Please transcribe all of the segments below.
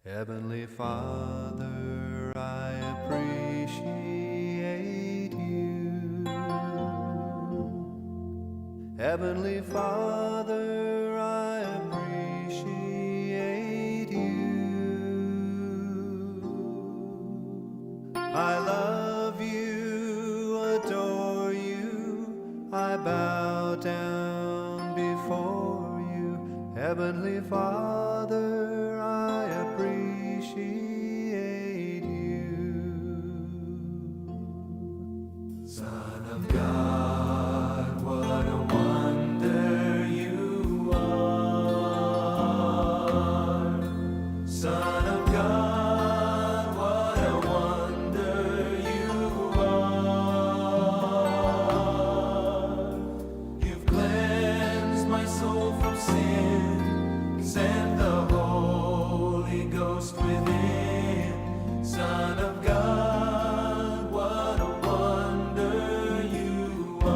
Heavenly Father, I appreciate you. Heavenly Father, I appreciate you. I love you, adore you, I bow down before you. Heavenly Father, I appreciate you. Son of God, what a wonder you are. Son of God, what a wonder you are. You've cleansed my soul from sin, sent the Holy Ghost within. Son of God, what a wonder you are.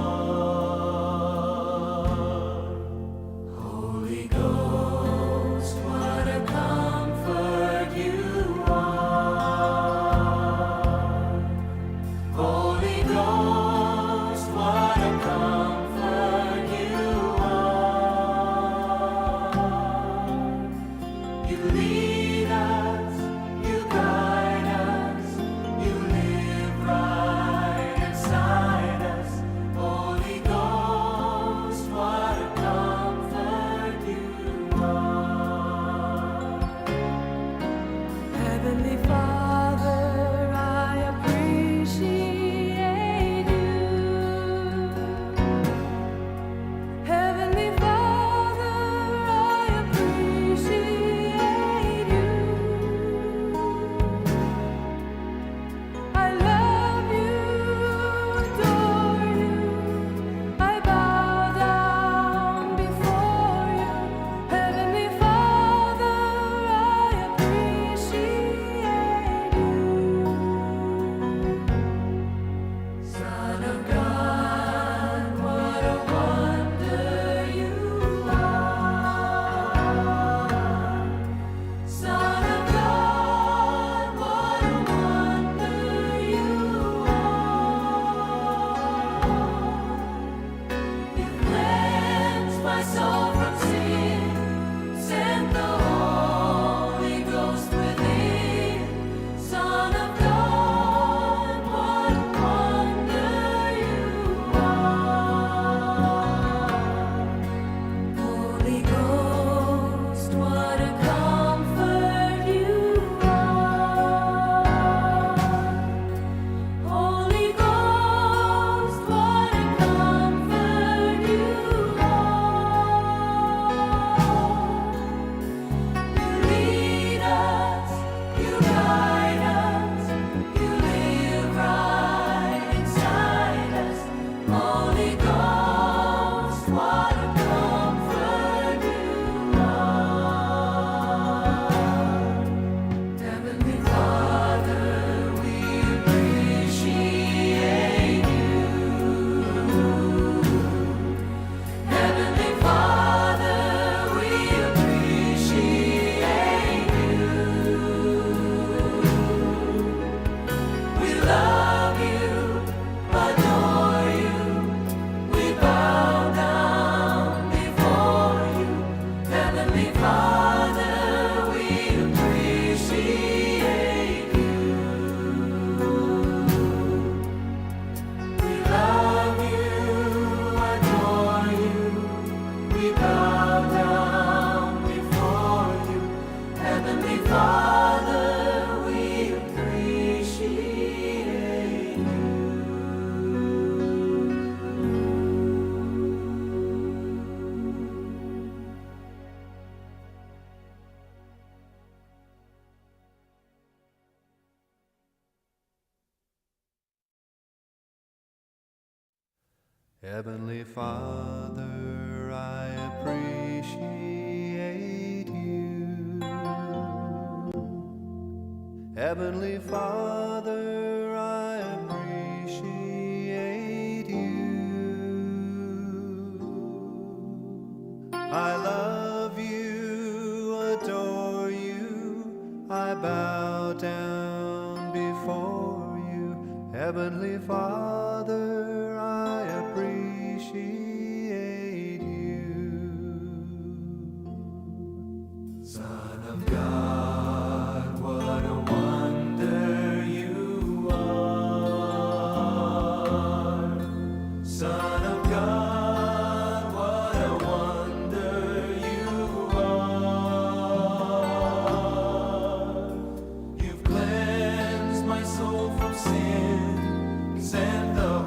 Holy Ghost, what a comfort you are. Holy Ghost, what a comfort you are. You lead us, you guide us, you live right inside us. Holy Ghost, what a comfort you are. Heavenly Father, I appreciate you. Heavenly Father, I appreciate you. I love you, adore you. I bow down before you. Heavenly Father, I appreciate you. Son of God, what a wonder you are. Son of God, what a wonder you are. You cleansed my soul from sin, sent the Holy Ghost within. Son of God, what a wonder you are. Holy Ghost, what a comfort you are. Holy Ghost, what a comfort you are. You lead us, you guide us, you live right inside us. Holy Ghost, what a comfort you are. Heavenly Father, we appreciate you. Heavenly Father, we appreciate you. We love you, adore you. We bow down before you. Heavenly Father, we appreciate you. We love you, adore you. We bow down before you. Heavenly Father, we appreciate you. Heavenly Father, I appreciate you. Heavenly Father, I appreciate you. I love you, adore you, I bow down before you. Heavenly Father, I appreciate you. Son of God, what a wonder you are. Son of God, what a wonder you are. You've cleansed my soul from sin, sent the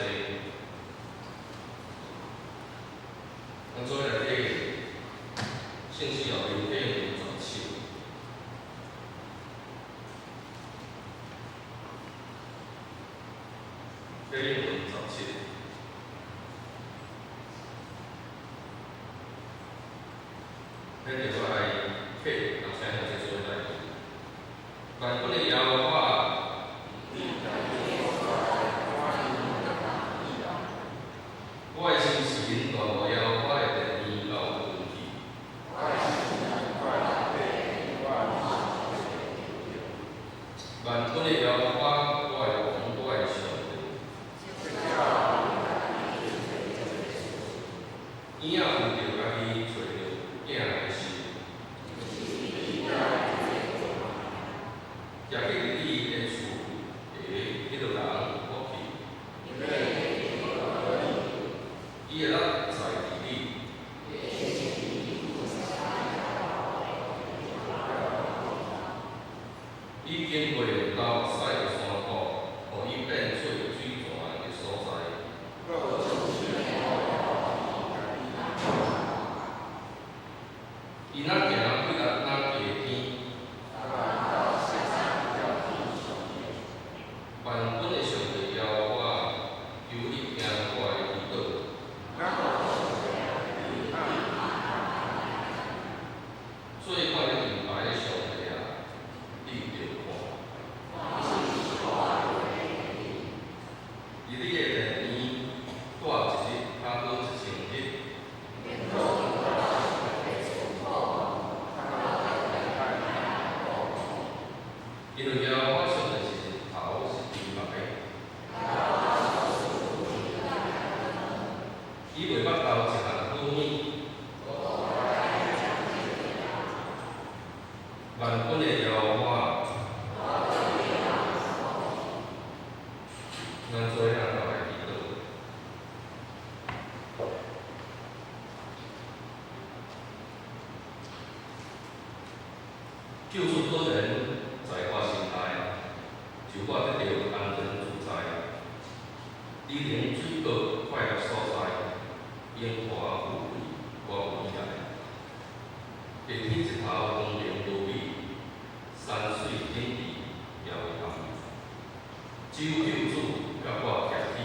濟。咱做伙來睇聖史後面第十七。第十七。咱就來客，若請兄弟做伙來。萬軍的耶和華，我的心是因大無耶和華的殿宇到遠去。萬軍的耶和華，我的王，我的上帝。嬰仔為著家己揣著囝來受，行去你的厝的彼个人有福氣。伊的力在佇你。伊經過流屎的山谷，予伊變做水泉的所在。伊若行對力若加天。萬軍的上帝耶和華，求你聽我的祈禱。做阮的盾牌的上帝啊，你著看。佇你的殿宇住一日，較好一千日。因為耶和華上帝是日頭，是盾牌。伊袂捌留一項好物。萬軍的耶和華，咱做伙來祈禱。救主果然在我心內，就我得著安然自在。佇靈水閣快樂所在，榮華富貴我無喜愛。地天一頭光明無比，山水景致也袂含。只有救主佮我徛起，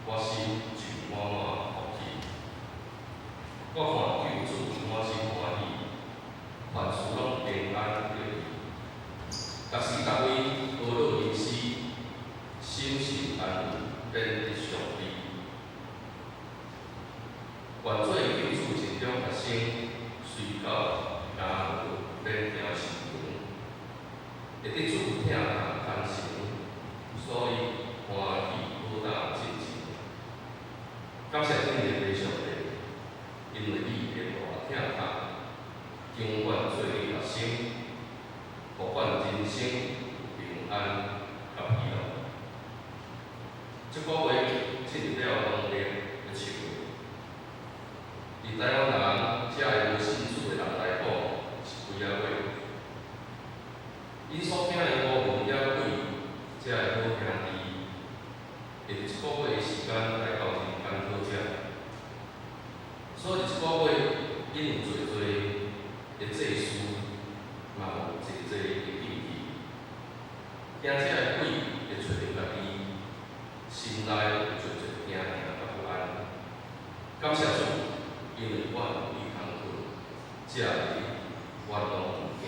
我心就滿滿福氣。我看救主滿心歡喜，凡事攏平安得意。逐時逐位呵咾吟詩，心受安慰，免得傷悲。願做救主盡忠學生，隨到家門免驚受刑。會得主疼痛牽成，所以歡喜好膽進前。感謝天父上帝，因為你的大疼痛，永遠做你學生，予阮人生有平安佮喜樂。這個月進入了農曆的七月，佇台灣人遮个無信主的人來講，是幾仔月。𪜶所聽的烏雲野鬼，遮个好兄弟，會佇這個月的時間來到人間討食。所以這個月，𪜶有濟濟的祭事，嘛有濟濟的禁忌。驚這个鬼會揣著家己，心內有濟濟驚驚佮不安。感謝主，因為阮有你同去，這个阮攏毋驚。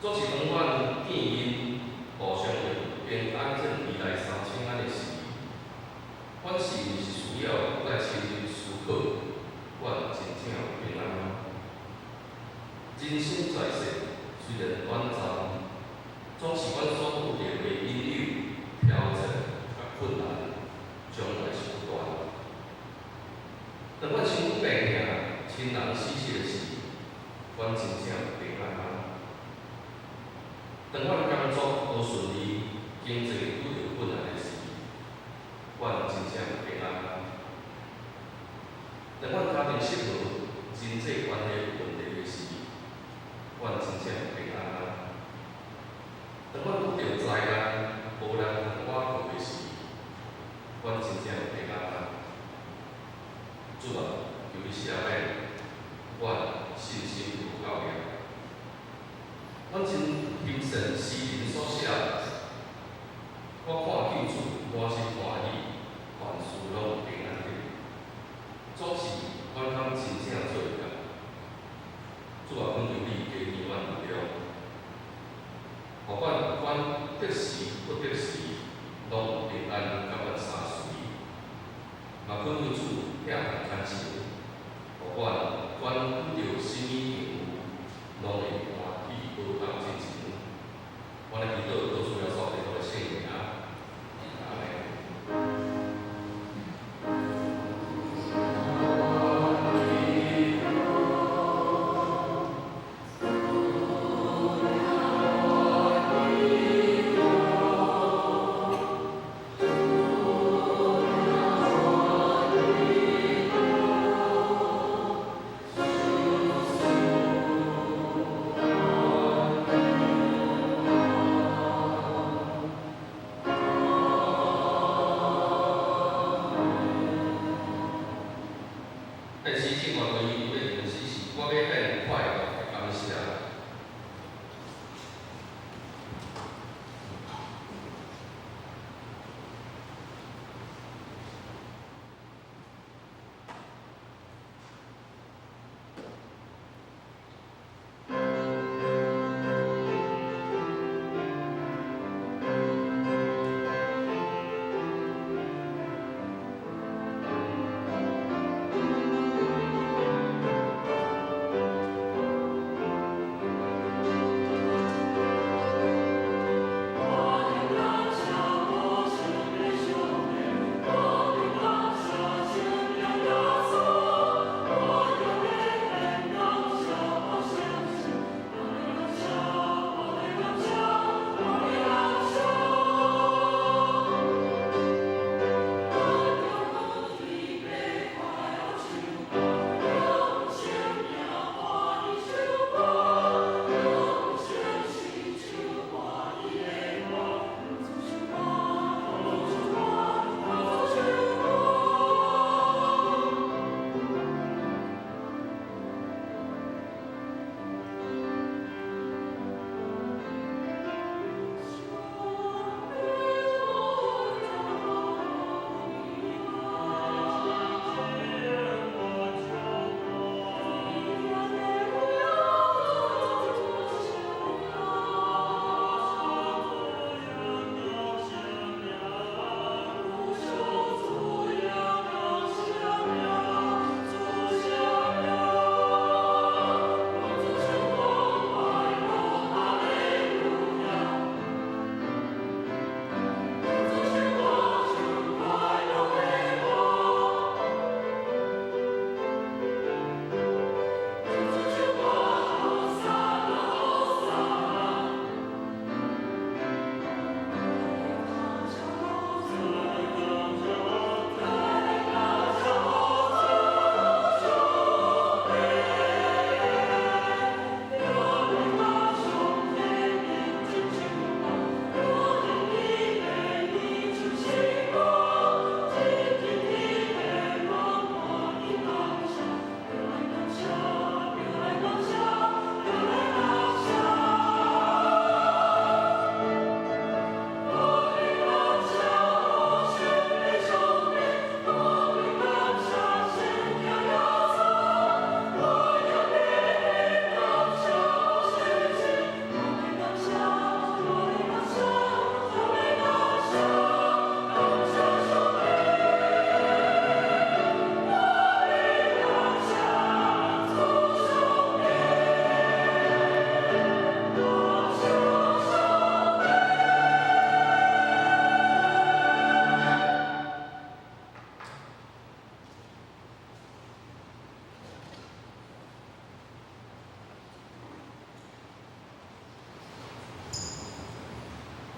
總是當阮見𪜶互相用平安這兩字來相請安的時，阮是毋是需要閣再深入思考，阮真正有平安嗎？人生在世雖然短暫，總是阮所拄著的引誘、挑戰佮困難，將來是不斷。當阮身軀病痛、親人死去的時，阮真正有平安嗎？當阮工作無順利、經濟拄著困難的時，阮真正有平安嗎？當阮家庭失和、人際關係有問題的時，阮真正有平安嗎？當阮拄著災難、無人通倚靠的時，阮真正有平安。主啊，求你赦免阮信心無夠力。阮真欣賞詩人所寫的，我看救主滿心歡喜，凡事攏有平安得。總是阮敢真正做會到。主啊，懇求你加添阮力量，予阮不管得時不得時，攏有平安佮阮相隨。嘛懇求主疼痛牽手，予阮不管拄著啥物境遇，攏會歡喜無同進前。阮的祈禱靠主耶穌基督的聖名，阿們。但是這段話伊要用的詩是，我欲獻快樂的感謝。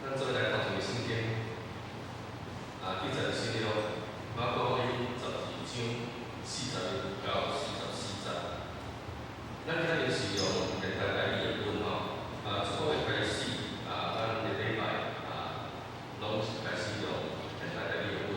咱做伙來讀一个聖經，記載新約馬可福音12章41到44節。咱今日是用現代台語譯本吼，這個月開始咱禮拜攏是開始用現代台語譯本。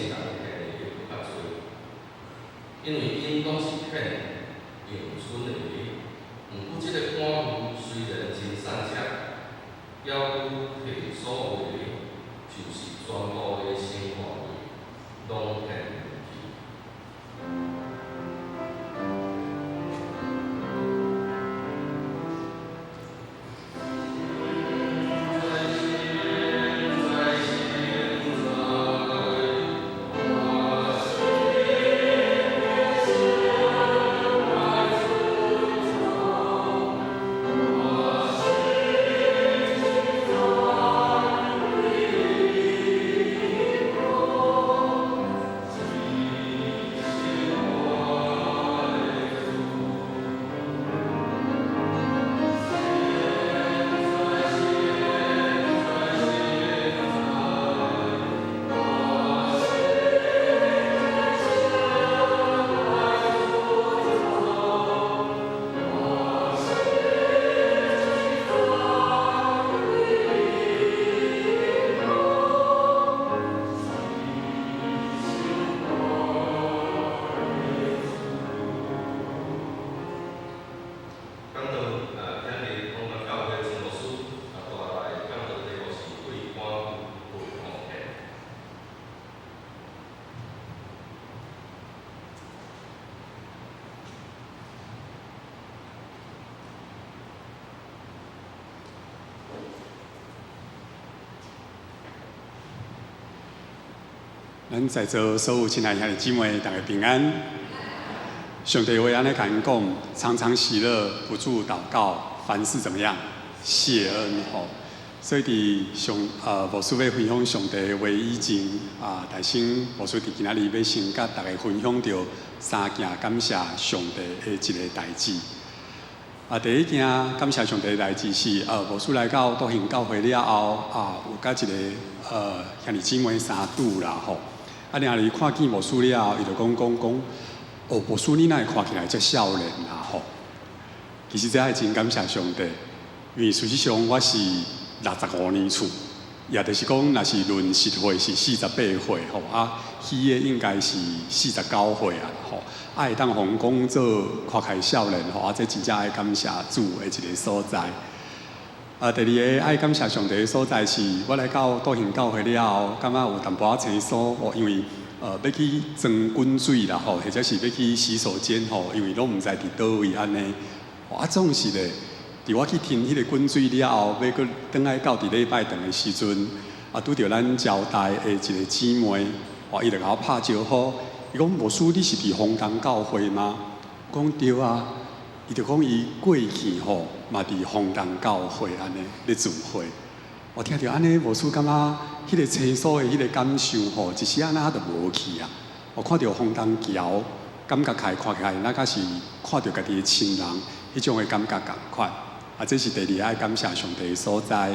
眾人獻的閣較濟，因為𪜶攏是獻陽春的。毋過這个寡婦雖然真散赤，猶閣提所有的，就是全部的生活費，攏獻入去。講道今日豐東教會陳牧師帶來的講道題目是為寡婦為奉獻。咱在座所有親愛兄弟姊妹，大家平安。上帝話按呢共𪜶講，常常喜樂，不住禱告，凡事怎麼樣？謝恩吼。所以佇上牧師欲分享上帝的話以前啊，大先牧師佇今仔日欲先佮大家分享著三件感謝上帝的一个代誌。啊，第一件感謝上帝的代誌是，牧師來到篤興教會了後，啊，有佮一个兄弟姊妹相拄啦吼。啊，然後伊看見牧師了後，伊就講講講，哦，牧師你哪會看起來遮少年啊吼？其實這愛真感謝上帝，因為事實上我是65年次，也就是講，若是論實歲是48歲吼，啊，虛的應該是49歲啊吼。啊，會當予人講做看起來少年吼，啊，這真正愛感謝主的一个所在。啊，第二个愛感謝上帝的所在是，我來到篤興教會了後，感覺有淡薄仔生疏，哦，因為欲去裝滾水啦吼，或者是欲去洗手間吼，因為攏毋知佇佗位按呢。啊，總是咧，佇我去停彼个滾水了後，欲閣轉來到佇禮拜堂的時陣，啊，拄著咱招待的一个姊妹，哦，伊就共我拍招呼，伊講牧師，你是佇豐東教會嗎？我講對啊。伊就講伊過去吼嘛佇豐東教會按呢咧聚會。我聽著按呢，牧師感覺彼个生疏的彼个感受吼，一時仔仔就無去啊。我看著豐東橋，感覺起來看起來，若敢是看著家己的親人，彼種的感覺仝款。啊，這是第二個愛感謝上帝的所在。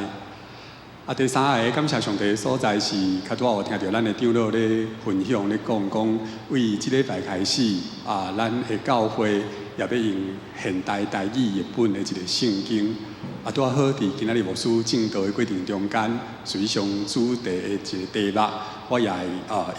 啊，第三个感謝上帝的所在是，較拄仔有聽著咱的長老咧分享咧講，講為這禮拜開始啊，咱的教會也欲用現代台語譯本的一个聖經。啊，拄仔好佇今仔日牧師證道的過程中間，實際上主題的一个題目，我也會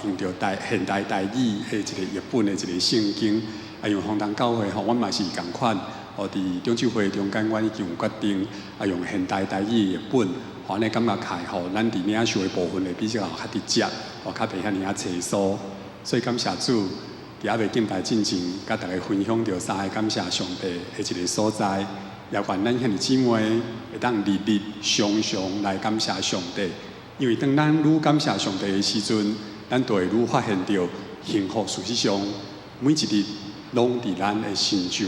用著台現代台語的一个譯本的一个聖經。啊，因為豐東教會吼，阮嘛是仝款，哦，佇長執會中間，阮已經有決定，啊，用現代台語譯本。按呢感覺起來吼，咱佇領受的部分會比較較直接，哦，較袂遐爾仔生疏。所以感謝主，佇猶未敬拜進前，佮大家分享著三个感謝上帝的一個所在。也願咱兄弟姊妹會當日日常常來感謝上帝，因為當咱愈感謝上帝的時陣，咱就會愈發現著幸福。事實上，每一日攏佇咱的身上，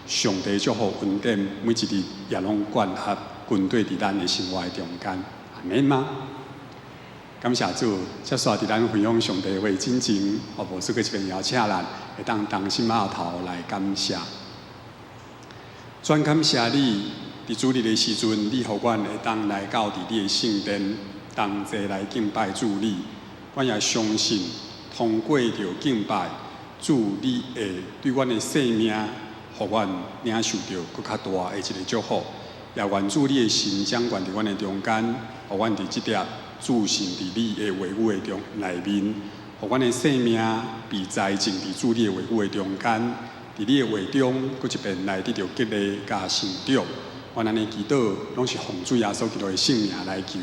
上帝祝福恩典，每一日也攏貫合軍隊佇咱的生活中間，阿們嗎？感謝主，接續佇咱分享上帝話進前，我牧師閣這邊邀請咱會當同心徛頭來感謝。主感謝你，佇主日的時陣，你予阮會當來到佇你的聖殿，同齊來敬拜主你。阮也相信，通過著敬拜主，你會對阮的生命，予阮領受著閣較大的一个祝福。也願主你的神掌權佇阮的中間，予阮佇這碟置身佇你的話語的中內面，予阮的生命被栽種佇主你的話語的中間，佇你的話中，閣一遍來得著激勵佮成長。阮按呢祈禱，攏是奉主耶穌基督的聖名來求，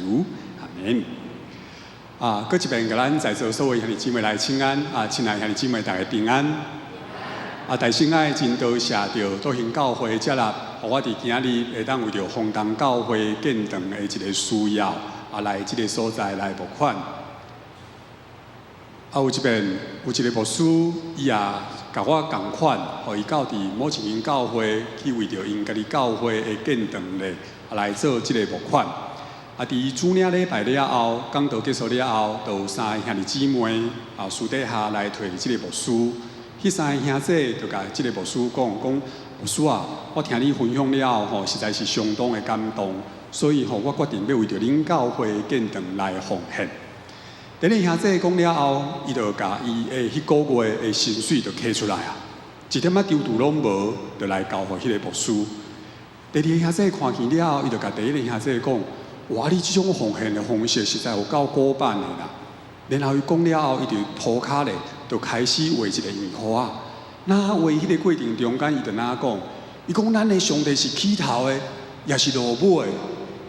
阿門。啊，閣一遍共咱在座所有兄弟姊妹來請安，啊，親愛兄弟姊妹大家平安。啊，大聖愛真多謝著篤興教會接納，予我佇今仔日會當為著豐東教會建堂的一个需要，啊，來這个所在來募款。啊，有一遍有一个牧師，伊也共我仝款，予伊到佇某一間教會去為著𪜶家己教會的建堂咧，啊來做這个募款。啊，佇主領禮拜了後，講道結束了後，就有三个兄弟姊妹啊私底下來提這个牧師。彼三个兄弟就共這个牧師講講，牧師啊，我聽你分享了後吼，實在是相當的感動，所以吼，我決定欲為著恁教會建堂來奉獻。第二兄弟講了後，伊就共伊的彼個月的薪水就揢出來啊，一點仔躊躇攏無，就來交予彼个牧師。第二個兄弟看見了後，伊就共第一个兄弟講：哇，你這種奉獻的方式實在有夠古板的啦。然後伊講了後，伊就塗跤咧，就開始畫一個圓箍仔。那畫彼个過程中間，伊就按怎講？伊講咱的上帝是起頭的，抑是落尾的？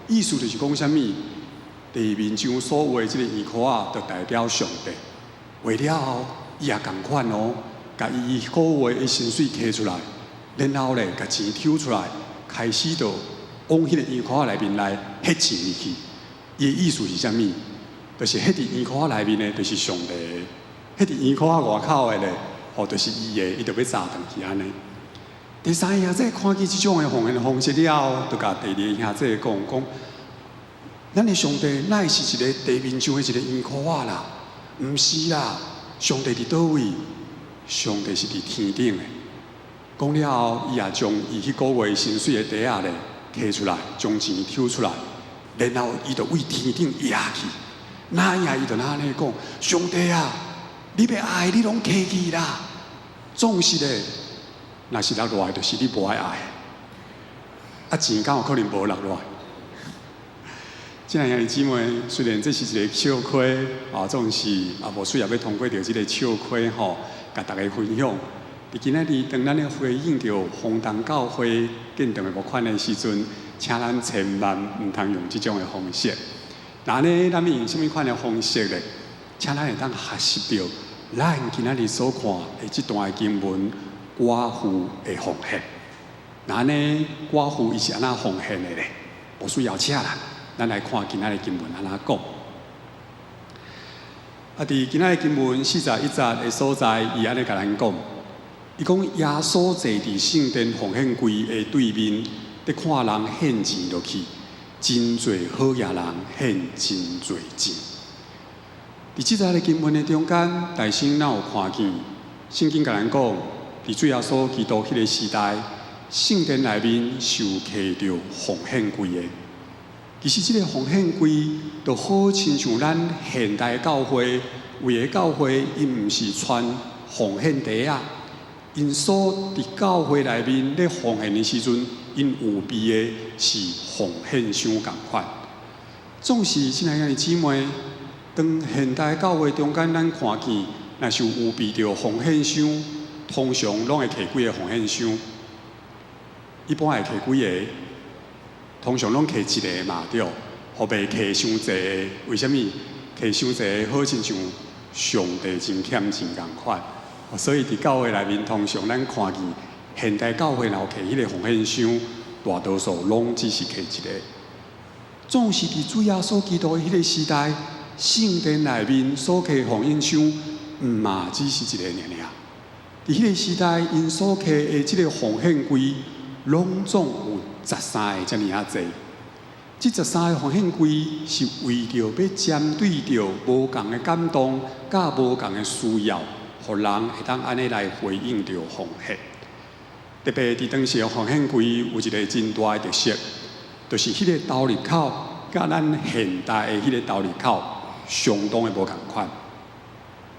意思就是講啥物？地面上所畫這个圓箍仔，就代表上帝。畫了後，伊也仝款哦，共伊彼個月的薪水揢出來，然後咧，共錢抽出來，開始就往彼个圓箍仔內面來彼錢入去。伊的意思是啥物？就是彼佇圓箍仔內面的，就是上帝的；彼佇圓箍仔外口的咧，吼，就是伊的，伊就欲砸轉去按呢。第三个兄弟看見這種的奉獻方式了後，就共第二个兄弟講講。咱的上帝哪會是一个地面上的一个圓箍仔啦？毋是啦，上帝佇佗位？上帝是佇天頂的。講了後，伊也將伊彼個月薪水的袋仔咧揢出來，將錢抽出來，然後伊就對天頂舉去。那樣伊就按呢講：上帝啊，你欲愛你攏揢去啦。總是咧，若是落落來，就是你無愛愛。啊，錢敢有可能無落落來？親愛兄弟姊妹，雖然這是一個笑話，啊，總是啊，無需要欲通過著這个笑話吼，共大家分享。佇今仔日，當咱咧回應著豐東教會建堂的募款的時陣，請咱千萬毋通用這種的方式。那按呢，咱欲用啥物款的方式咧？請咱會當學習著咱今仔日所看的這段的經文，寡婦的奉獻。那按呢，寡婦伊是按怎奉獻的咧？無需要請啦。咱來看今仔日經文按怎講。啊，佇今仔日經文41節的所在，伊按呢共咱講，伊講耶穌坐佇聖殿奉獻櫃的對面，佇看人獻錢落去，真濟好額人獻真濟錢。佇這節的經文的中間，大聲咱有看見聖經共咱講，佇主耶穌基督彼个時代，聖殿內面是有揢著奉獻櫃的。其實這个奉獻櫃就好親像咱現代教會，有的教會𪜶毋是穿奉獻袋仔，𪜶所佇教會內面咧奉獻的時陣，𪜶有備的是奉獻箱仝款。總是親愛兄弟姊妹，當現代教會中間，咱看見，若是有備著奉獻箱，通常攏會揢幾个奉獻箱？一般會揢幾个？通常攏揢一个嘛對，予袂揢傷濟的。為啥物？揢傷濟的好親像上帝真儉錢仝款。所以佇教會內面，通常咱看見現代教會若有揢彼个奉獻箱，大多數攏只是揢一个。總是佇主耶穌基督的彼个時代，聖殿內面所揢奉獻箱，毋嘛只是一个爾爾。佇彼个時代，𪜶所揢的這个奉獻櫃，攏總有十三个遮爾仔濟。這十三个奉獻櫃是為著欲針對著無仝的感動，佮無仝的需要，予人會當按呢來回應著奉獻。特別佇當時的奉獻櫃有一个真大的特色，就是彼个投入口，佮咱現代的彼个投入口相當的無仝款。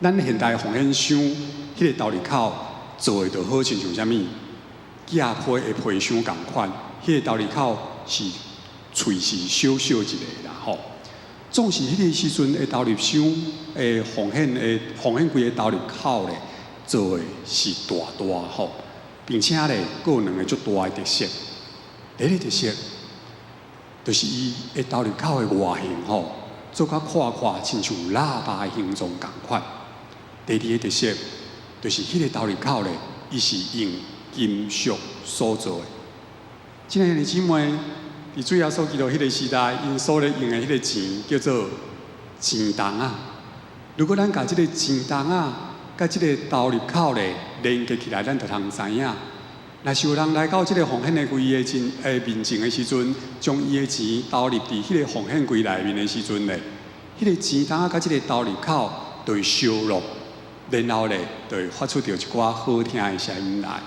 咱現代奉獻箱，彼个投入口做的就好親像啥物？寄批的皮箱仝款，彼个投入口是喙是小小一个啦吼。總是彼個時陣的投入箱的奉獻的奉獻櫃的投入口咧，做的是大大吼，並且咧，閣有兩个足大的特色。第一个特色，就是伊的投入口的外形吼，做甲看看親像喇叭的形狀仝款。第二個特色，就是彼个投入口咧，伊是用金屬所做的。親愛的姊妹，佇主耶穌基督彼个時代，𪜶所咧用的彼个錢叫做錢筒仔。如果咱共這个錢筒仔佮這个投入口咧連結起來，咱就通知影。若是有人來到這个奉獻的櫃的前面前的時陣，將伊的錢投入佇彼个奉獻櫃內面的時陣咧，彼个錢筒仔佮這个投入口就會燒落，然後咧就會發出著一寡好聽的聲音來。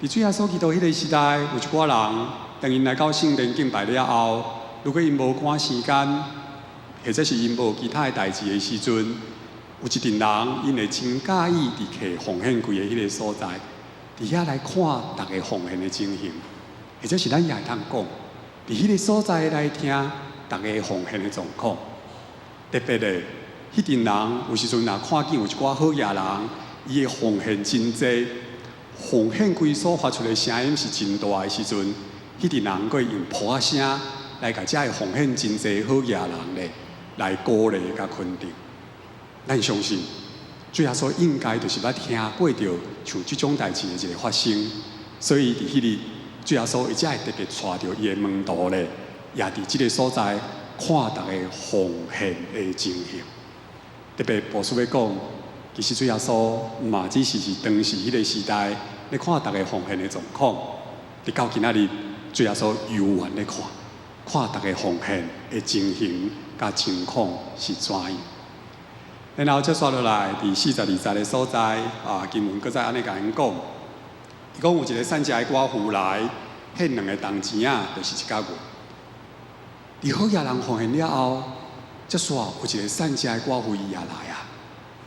佇主耶穌基督彼个時代，有一寡人，當𪜶來到聖殿敬拜了後，如果𪜶無趕時間，或者是𪜶無其他的代誌的時陣，有一陣人，𪜶會真佮意佇揢奉獻櫃的彼个所在，佇遐來看逐个奉獻的情形，或者是咱也會通講，佇彼个所在來聽逐个奉獻的狀況。特別的，彼陣人有時陣若看見有一寡好額人，伊的奉獻真濟，奉獻櫃所發出的聲音是真大的時陣，彼陣人閣會用噗仔聲來共遮个奉獻真濟好額人咧來鼓勵佮肯定。咱相信，主耶穌應該就是捌聽過著像這種代誌的一个發生，所以佇彼日，主耶穌伊才會特別帶著伊的門徒咧，也佇這个所在看逐个奉獻的情形。特別牧師欲講，其實主耶穌嘛只是當時彼个時代咧看逐个奉獻的狀況，直到今仔日，主耶穌猶原咧看，看逐个奉獻的情形佮情況是怎樣。然後接續落來，佇42節的所在，啊，經文閣再按呢共𪜶講，伊講有一个散食的寡婦來獻兩個銅錢仔，就是一角銀。佇好額人奉獻了後，接續有一个散食的寡婦伊也來啊，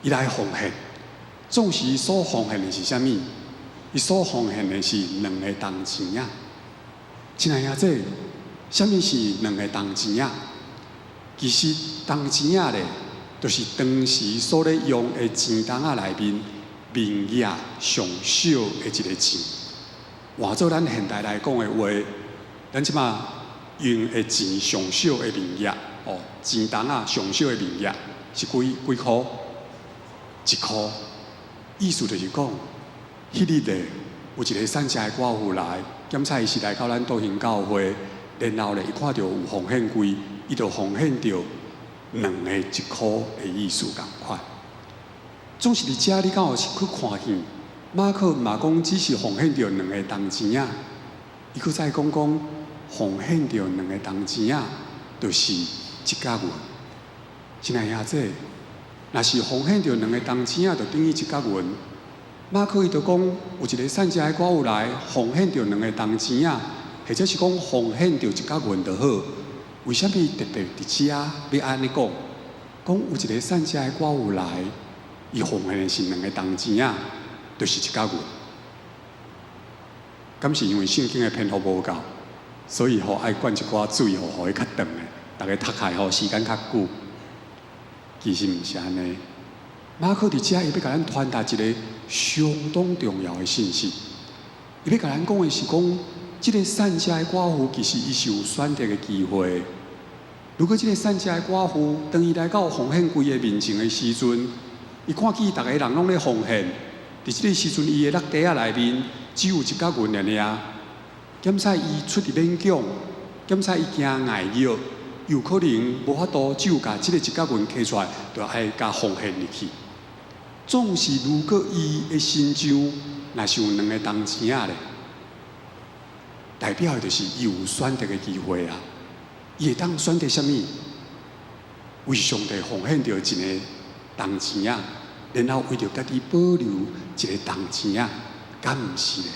伊來奉獻。總是伊所奉獻的是啥物？伊所奉獻的是兩個銅錢仔。親愛的這，啥物是兩個銅錢仔？其實銅錢仔咧，就是當時所咧用的錢筒仔內面面額上少的一个錢。換做咱現代來講的話，咱這馬用的錢上少的面額，哦，錢筒仔上少的面額是幾幾箍？1箍。意思就是講，彼日咧有一个散食的寡婦來，檢查伊是來到咱道興教會，然後咧伊看著有奉獻櫃，伊就奉獻著兩个1箍的意思仝款。總是佇遮，你敢有去看見？馬可嘛講只是奉獻著兩个銅錢仔，伊閣再講講奉獻著兩个銅錢仔，就是一角銀。親愛兄弟，若是奉獻著兩个銅錢仔，就等於一角銀。馬可伊就講有一个散食的寡婦來奉獻著兩个銅錢仔，或者是講奉獻著一角銀就好。為啥物特別佇遮欲按呢講？講有一个散食的寡婦來，伊奉獻的是兩個銅錢仔，就是一角銀。敢是因為聖經的篇幅無夠，所以吼愛灌一寡水吼，予伊較長的，逐家讀起來吼時間較久。其實毋是按呢。馬可佇遮伊欲共咱傳達一个相當重要的信息。伊欲共咱講的是講，這个散食的寡婦其實伊是有選擇的機會。如果這个散食的寡婦當伊來到奉獻櫃的面前的時陣，伊看見逐个人攏咧奉獻，佇這个時陣伊的落袋仔內面只有一角銀爾爾。檢使伊出佇勉強，檢使伊驚礙約，有可能無法度只有共這个一角銀揢出來，就愛共奉獻入去。總是如果伊的身上若是有兩個銅錢仔咧，代表的就是伊有選擇的機會啊！伊會當選擇啥物？為上帝奉獻著一个銅錢仔，然後為著家己保留一个銅錢仔，敢毋是咧？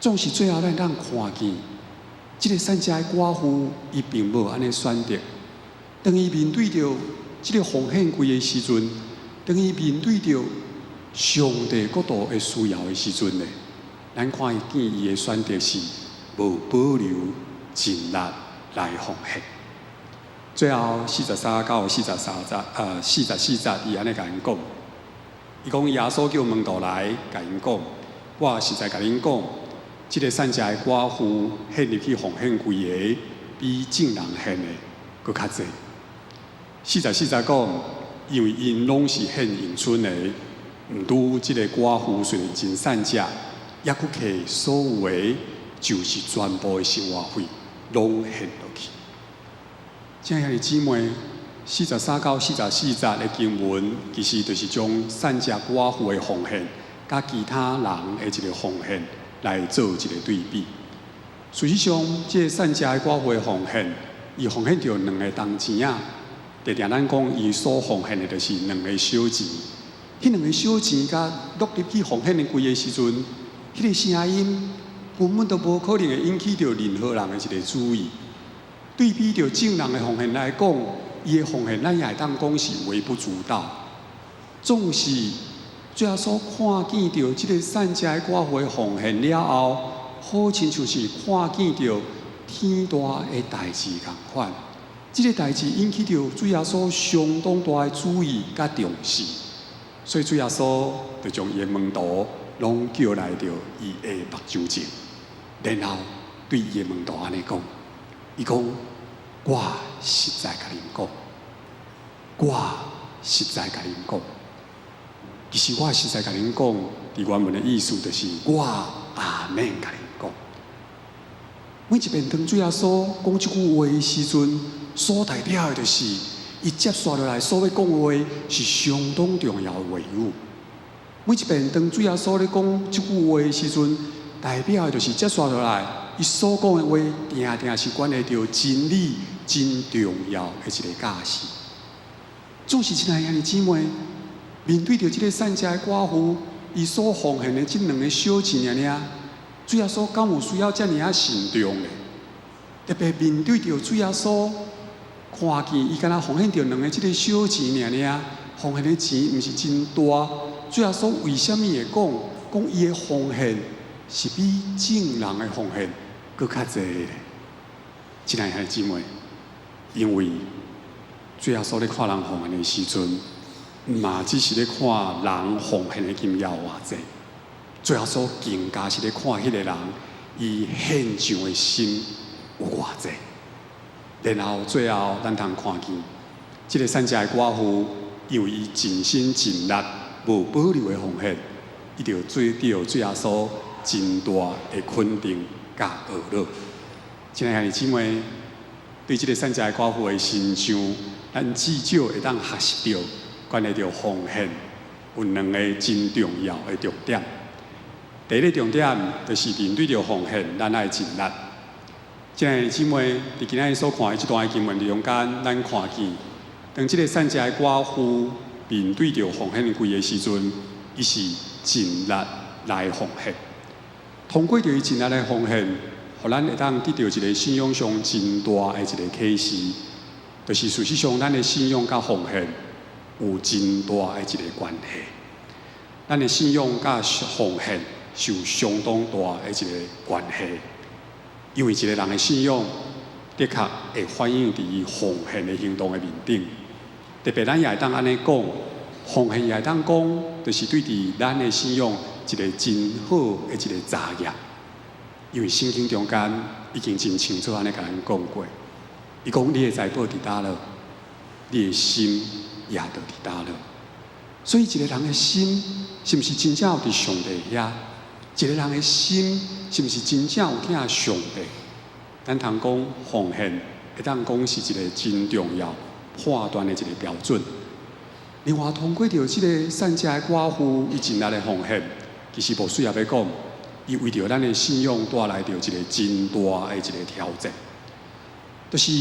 總是最後咱當看見，這个散食的寡婦，伊並無按呢選擇。當伊面對著這个奉獻櫃的時陣，當伊面對著上帝國度的需要的時陣咧，咱看見伊的選擇是無保留盡力來奉獻。最後43到43節，44節，伊按呢共𪜶講，伊講耶穌叫門徒來，共𪜶講，我實在共恁講，這个散食的寡婦獻入去奉獻規个，比眾人獻的閣較濟。44節講，因為𪜶攏是獻盈春的，毋拄這个寡婦雖然真散食，猶閣摕所有的，就是全部的生活費，攏獻落去。親愛的姊妹，43到44節的經文，其實就是將散食寡婦的奉獻，佮其他人的一个奉獻來做一个對比。事實上，這个散食的寡婦的奉獻，伊奉獻著兩个銅錢仔。定定咱講，伊所奉獻的就是兩个小錢。彼兩个小錢佮落入去奉獻的櫃的時陣，彼个聲音根本都無可能會引起著任何人的一个注意。對比著眾人的奉獻來講，伊的奉獻咱也會當講是微不足道。總是主耶穌看見著這个散食的寡婦的奉獻了後，好親像是看見著天大的代誌仝款。這个代誌引起著主耶穌相當大的注意佮重視，所以主耶穌就將伊的門徒攏叫來著伊的目睭前，然後對伊的門徒按呢講，伊講：我實在共恁講，我實在共恁講。其實我實在共恁講，佇原文的意思就是我阿們共恁講。每一遍當主耶穌講這句話的時陣，所代表的就是伊接紲落來所欲講的話是相當重要的話語。每一遍當主耶穌咧講這句話的時陣，代表的就是接紲落來，伊所講的話，定定是關係著真理真重要的一个教示。總是親愛的兄弟姊妹，面對著這个散食的寡婦，伊所奉獻的這兩个小錢爾爾，主耶穌敢有需要遮爾仔慎重咧？特別面對著主耶穌，看見伊敢若奉獻著兩个這个小錢爾爾，奉獻的錢毋是真大。主耶穌為啥物會講講伊的奉獻是比眾人的奉獻閣較濟咧？親愛兄弟姊妹，因為主耶穌咧看人奉獻的時陣，毋嘛只是咧看人奉獻的金額有偌濟，主耶穌更加是咧看彼个人伊獻上的心有偌濟。然後最後，咱通看見這个散食的寡婦，因為伊盡心盡力、無保留的奉獻，伊就得著主耶穌真大的肯定佮呵咾。親愛的姊妹，對這个散食的寡婦的身上，咱至少會當學習著關係著奉獻有兩个真重要的重點。第一个重點就是面對著奉獻，咱愛盡力。親愛的姊妹，佇今仔日所看的這段經文中間，咱看見當這个散食的寡婦面對著奉獻櫃的時陣，伊是盡力來奉獻。通過著伊盡力來奉獻，予咱會當得著一个信仰上真大的一个啟示，就是事實上咱的信仰佮奉獻有真大的一个關係。咱的信仰佮奉獻是有相當大的一个關係，因為一个人的信仰的確會反映佇伊奉獻的行動的面頂。特別咱也會當按呢講，奉獻也會當講，就是對佇咱的信仰一个真好的一个查驗。因為聖經中間已經真清楚按呢共咱講過，伊講你的財寶佇佗落，你的心也就佇佗落。所以一个人的心是毋是真正有佇上帝遐？一个人的心是毋是真正有疼上帝？咱通講奉獻，會當講是一个真重要判斷的一个標準。另外，通過著這个散食的寡婦，伊盡力的奉獻，其實無需要欲講，伊為著咱的信仰帶來著一个真大的一个挑戰。就是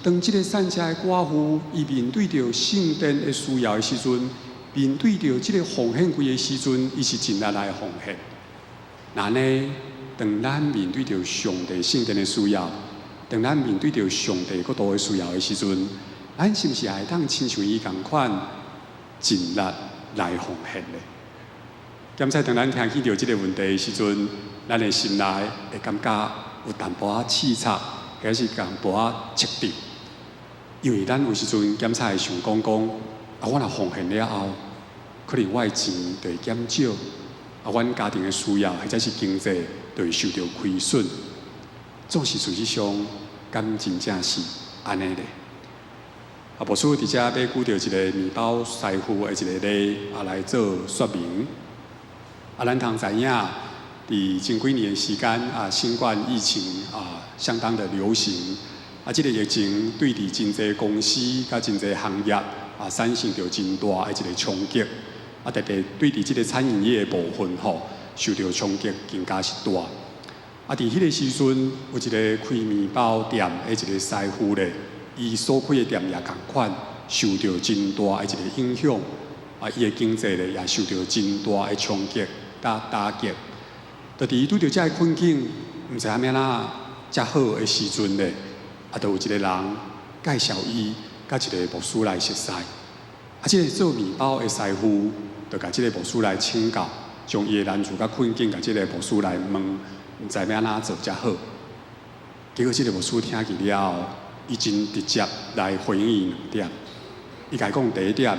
當這个散食的寡婦，伊面對著聖殿的需要的時陣，面對著這个奉獻櫃的時陣，伊是盡力來奉獻。那呢，當咱面對著上帝聖殿的需要，當咱面對著上帝國度的需要的時陣，咱是毋是也會當親像伊仝款盡力來奉獻呢？敢知當咱聽見著這个問題的時陣，咱的心內會感覺有淡薄仔刺插，還是淡薄仔刺痛。因為咱有時陣檢查會想講講，啊，我若奉獻了後，可能我的錢就會減少，啊，阮家庭的需要或者是經濟就會受著虧損。總是事實上，敢真正是按呢咧？啊，牧師佇遮欲舉著一个麵包師傅的一个例啊來做說明。啊，咱通知影，佇前幾年的時間啊，新冠疫情啊相當的流行，啊，這个疫情對佇真濟公司佮真濟行業啊產生著真大的一个衝擊。啊，特別對佇這个餐飲業的部分吼，受著衝擊更加是大。啊，佇彼个時陣，有一个開麵包店的一个師傅咧，伊所開的店也仝款，受著真大的一个影響。啊，伊的經濟咧也受著真大的衝擊佮打擊。就佇伊拄著這个困境，毋知影欲按怎才好的時陣咧，啊，就有一个人介紹伊佮一个牧師來熟似。啊，這个做麵包的師傅，就共這个牧師來請教，將伊的難處佮困境，共這个牧師來問，毋知欲按怎做才好。結果這个牧師聽去了後，伊真直接來回應伊兩點。伊共伊講第一點，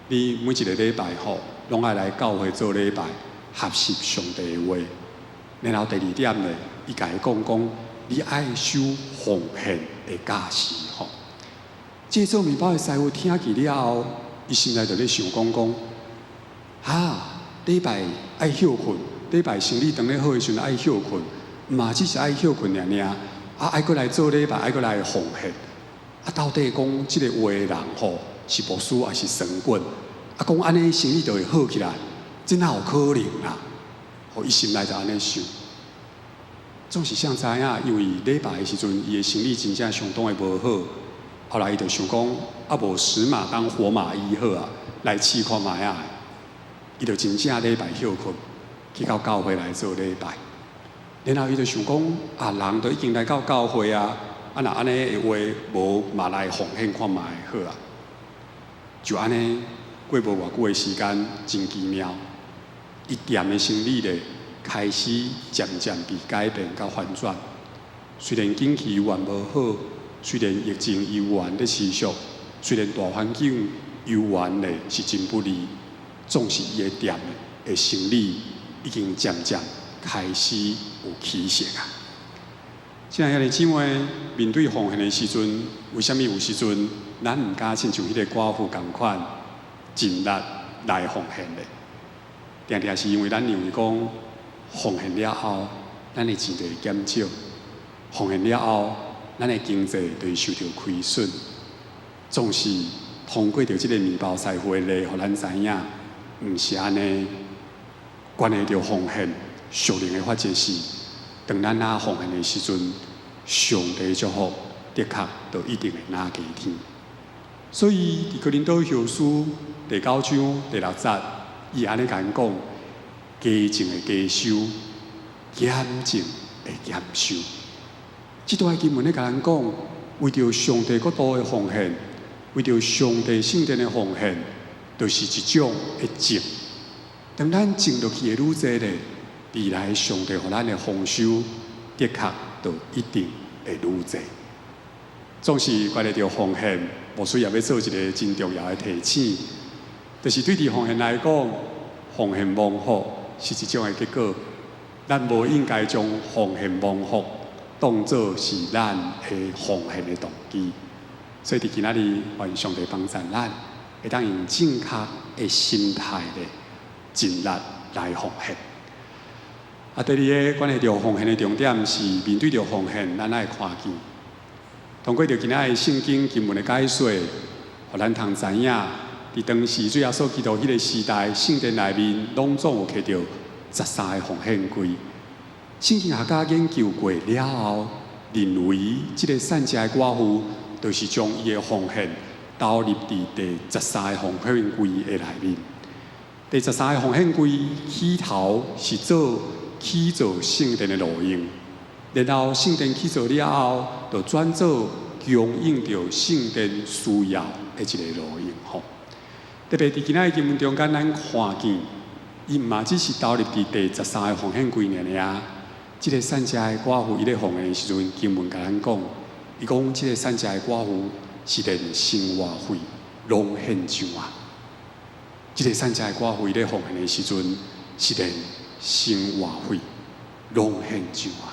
你每一个禮拜吼，攏愛來教會做禮拜，學習上帝的話。然後第二點咧，伊共伊講講，你愛守奉獻的教示吼。這个做麵包的師傅聽去了後，伊心內就咧想講講，哈，禮拜愛歇睏，禮拜生理當咧好的時陣愛歇睏，毋嘛只是愛歇睏爾爾，啊愛閣來做禮拜，愛閣來奉獻。啊，到底講這个話的人吼，是牧師抑是神棍？啊，講按呢生理就會好起來，這哪有可能啊？予伊心內就按呢想。總是誰知影，因為禮拜的時陣，伊的生理真正相當的無好。後來伊就想講，啊無死馬當活馬醫好啊，來試看覓啊。伊就真正禮拜歇睏，去到教會來做禮拜。然後伊就想講，啊人都已經來到教會啊，啊若按呢的話，無嘛來奉獻看覓好啊。就按呢過無偌久的時間，真奇妙，伊店的生理咧開始漸漸被改變佮翻轉。雖然景氣猶原無好，雖然疫情猶原咧持續，雖然大環境猶原咧是真不利，總是伊的店的生理已經漸漸開始有起色啊！親愛的姊妹，面對奉獻的時陣，為啥物有時陣咱毋敢親像彼个寡婦仝款盡力來奉獻咧？定定是因為咱認為講奉獻了後，咱的錢就會減少；奉獻了後，咱的經濟就會受著虧損。總是通過著這个麵包師傅的例，予咱知影，毋是按呢。關係著奉獻，屬靈的法則是，當咱若奉獻的時陣，上帝祝福的確就一定會臨加添。所以，佇哥林多後書第九章第六節，伊按呢共咱講：加種會加收，減種會減收。這段經文咧共咱講，為著上帝國度的奉獻，為著上帝聖殿的奉獻，就是一種的種。當咱種落去的愈濟咧，未來上帝予咱的豐收，的確就一定會愈濟。總是關係著奉獻，牧師也欲做一个真重要的提醒，就是對佇奉獻來講，奉獻蒙福是一種的結果，咱無應該將奉獻蒙福當做是咱的奉獻的動機。所以佇今仔日，願上帝幫助咱，會當用正確的心態咧，盡力來奉獻。啊，第二个關係著奉獻的重點是面對著奉獻，咱愛看見。通過著今仔日聖經經文的解說，予咱通知影，佇當時主耶穌基督彼个時代，聖殿內面攏總有揢著十三个奉獻櫃。聖經學家研究過了後，認為這个散食的寡婦，就是將伊的奉獻投入佇第十三个奉獻櫃的內面。第十三个奉獻櫃起頭是做起造聖殿的路用，然後聖殿起造了後，就轉做供應著聖殿需要的一个路用吼。特別佇今仔日經文中間，咱看見伊毋嘛只是投入佇第十三个奉獻櫃爾爾。這个散食的寡婦伊咧奉獻的時陣，經文共咱講，伊講這个散食的寡婦是連生活費攏獻上啊！這个散赤的寡婦伊咧奉獻的時陣，是連生活費攏獻上啊！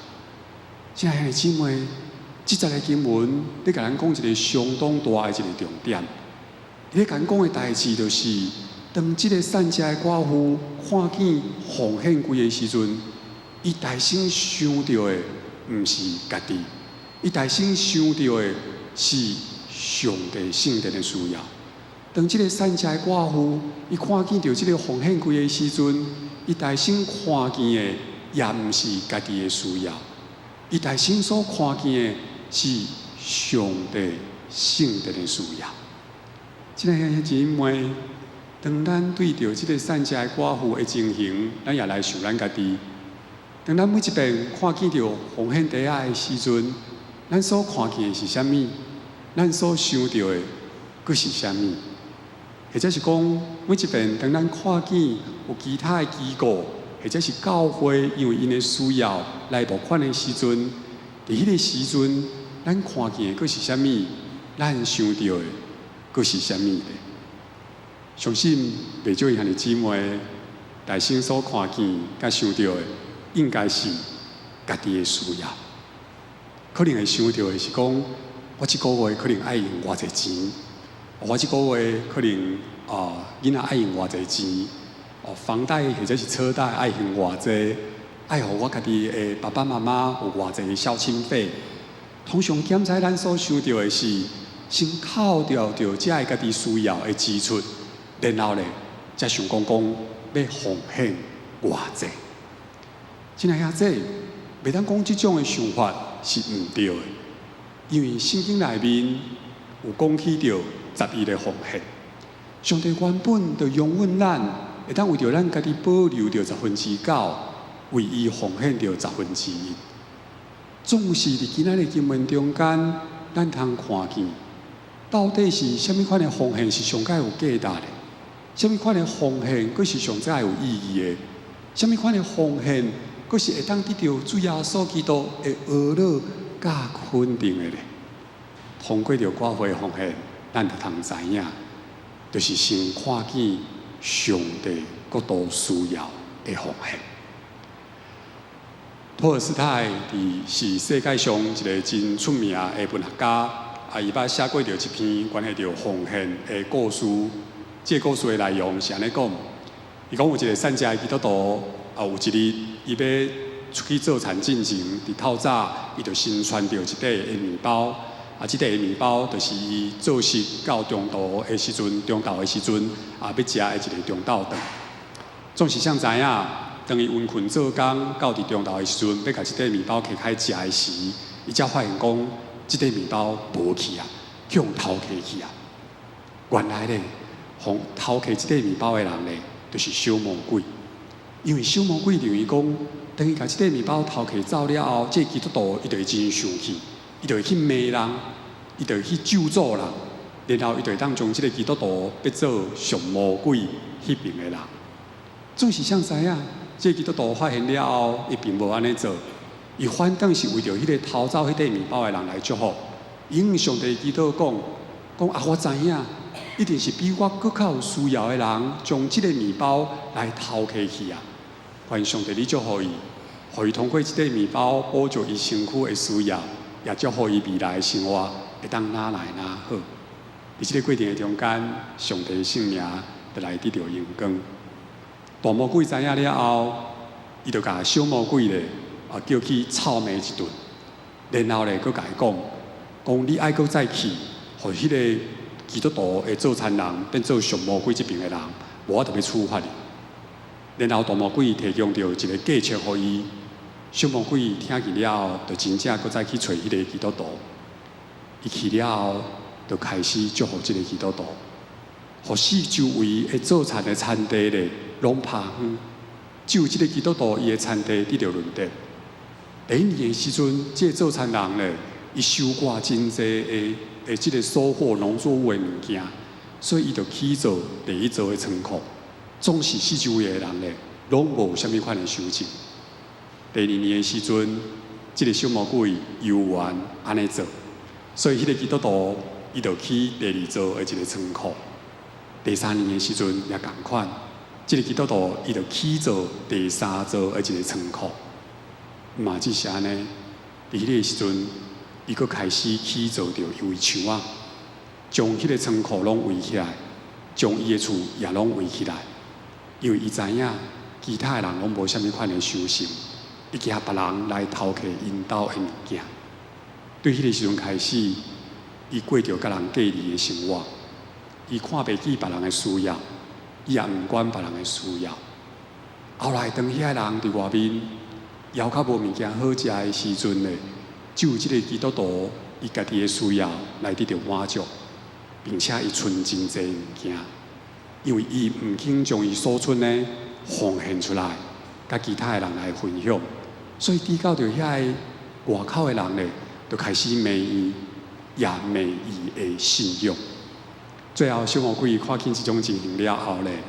親愛的姊妹，這節的經文，咧共咱講一个相當大的一个重點。伊咧共咱講的代誌就是，當這个散赤的寡婦看見奉獻櫃的時陣，伊大先想著的毋是家己，伊大先想著的是上帝聖殿的需要。當這个散赤的寡婦，伊看見著這个奉獻櫃的時陣，伊大先看見的也毋是家己的需要，伊大先所看見的是上帝聖殿的需要。親愛的姊妹，當咱對著這个散赤的寡婦的情形，咱也來想咱家己。當咱每一遍看見著奉獻袋仔的時陣，咱所看見的是啥物？咱所想著的閣是啥物？或者是講，每一遍當咱看見有其他的機構，或者是教會，因為𪜶的需要來募款的時陣，佇彼个時陣，咱看見的閣是啥物？咱想著的閣是啥物呢？相信袂少兄弟姊妹，大先所看見佮想著的，應該是家己的需要。可能會想著的是講，我這个月可能愛用偌濟錢，我這个月可能啊，囡仔愛用偌濟錢，哦，房貸或者是車貸愛還偌濟，愛予我家己的爸爸媽媽有偌濟孝親費。通常檢查咱所想著的是，先扣掉著這个家己需要的支出，然後咧，才想講講欲奉獻偌濟。親愛兄弟，袂當講這種的想法是毋對的，因為聖經內面有講起著十一的奉獻。上帝原本就容允咱，會當為著咱家己保留著九%，為伊奉獻著十分之一。總是佇今仔日經文中間，咱通看見，到底是啥物款的奉獻是上蓋有價值的？啥物款的奉獻，閣是上蓋有意義的？啥物款的奉獻，閣是會當得著主耶穌基督的呵咾佮肯定的咧？通過著寡婦的奉獻，咱就通知影，就是先看見上帝國度需要的奉獻。托爾斯泰佇是世界上一个真出名的文學家，啊，伊捌寫過著一篇關係著奉獻的故事。這个故事的內容是按呢講：伊講有一个散赤的基督徒，啊，有一日伊欲出去做田進前，佇透早，伊就先揣著一塊的麵包，啊，這塊的麵包就是伊做食到中途的時陣，中晝的時陣，啊，欲食的一个中晝頓。總是啥知影？當伊勤奮做工，到佇中晝的時陣，欲共這塊麵包摕開食的時，伊才發現講，這塊麵包無去啊，去予偷摕去啊。原來咧，予偷摕這塊麵包的人咧，就是小魔鬼。因為小魔鬼認為講，當伊共這塊麵包偷摕走了後，這个基督徒伊就會真生氣，伊就會去罵人，伊就會去咒詛人，然後伊就會當將這个基督徒變做屬魔鬼彼爿的人。總是啥知影？這个基督徒發現了後，伊並無按呢做，伊反倒是為著彼个偷走彼塊麵包的人來祝福。伊向上帝祈禱講：講啊，我知影，一定是比我閣較有需要的人，將這个麵包來偷摕去啊！願上帝你祝福伊，予伊通過這塊麵包補足伊身軀的需要，也祝福伊未來的生活會當愈來愈好。佇這个過程的中間，上帝聖名就來得著榮光。大魔鬼知影了後，伊就共小魔鬼咧啊叫去臭罵一頓，然後咧閣共伊講，講你愛閣再去，予彼个基督徒的做田人變做屬魔鬼這爿的人，無我就欲處罰你。然後大魔鬼提供著一个計策予伊，小魔鬼聽見了後，就真正閣再去揣彼个基督徒。伊去了後，就開始祝福這个基督徒，予四周圍的做田的田地咧，攏拍昏，只有這个基督徒伊的田地得著潤澤。第一年的時陣，這个做田人咧，伊收割真濟的這个收穫農作物的物件，所以伊就起造第一座的倉庫。總是四周圍的人咧，攏無啥物款的收成。第二年的時陣，這个小魔鬼猶原按呢做，所以彼个基督徒伊伊就起第二座的一个倉庫。第三年的時陣也仝款，這個基督徒伊就起造第三座的一個倉庫。嘛只是按呢，佇彼个時陣，伊閣開始起造著圍牆仔，將彼個倉庫攏圍起來，將伊的厝也攏圍起來。因為伊知影其他的人攏無啥物款的修行，伊驚別人來偷摕𪜶兜的物件。對彼個時陣開始，伊過著佮人隔離的生活，伊看袂起別人的需要，伊也毋管別人的需要。後來當遐个人佇外面枵較無物件好食的時陣咧，只有這個基督徒伊家己的需要來得著滿足，並且伊存真濟物件，因為伊毋肯將伊所存的奉獻出來，佮其他的人來分享，所以拄到著遐个外口的人咧，就開始罵伊，也罵伊的信仰。最後，小魔鬼看見這種情形了後咧，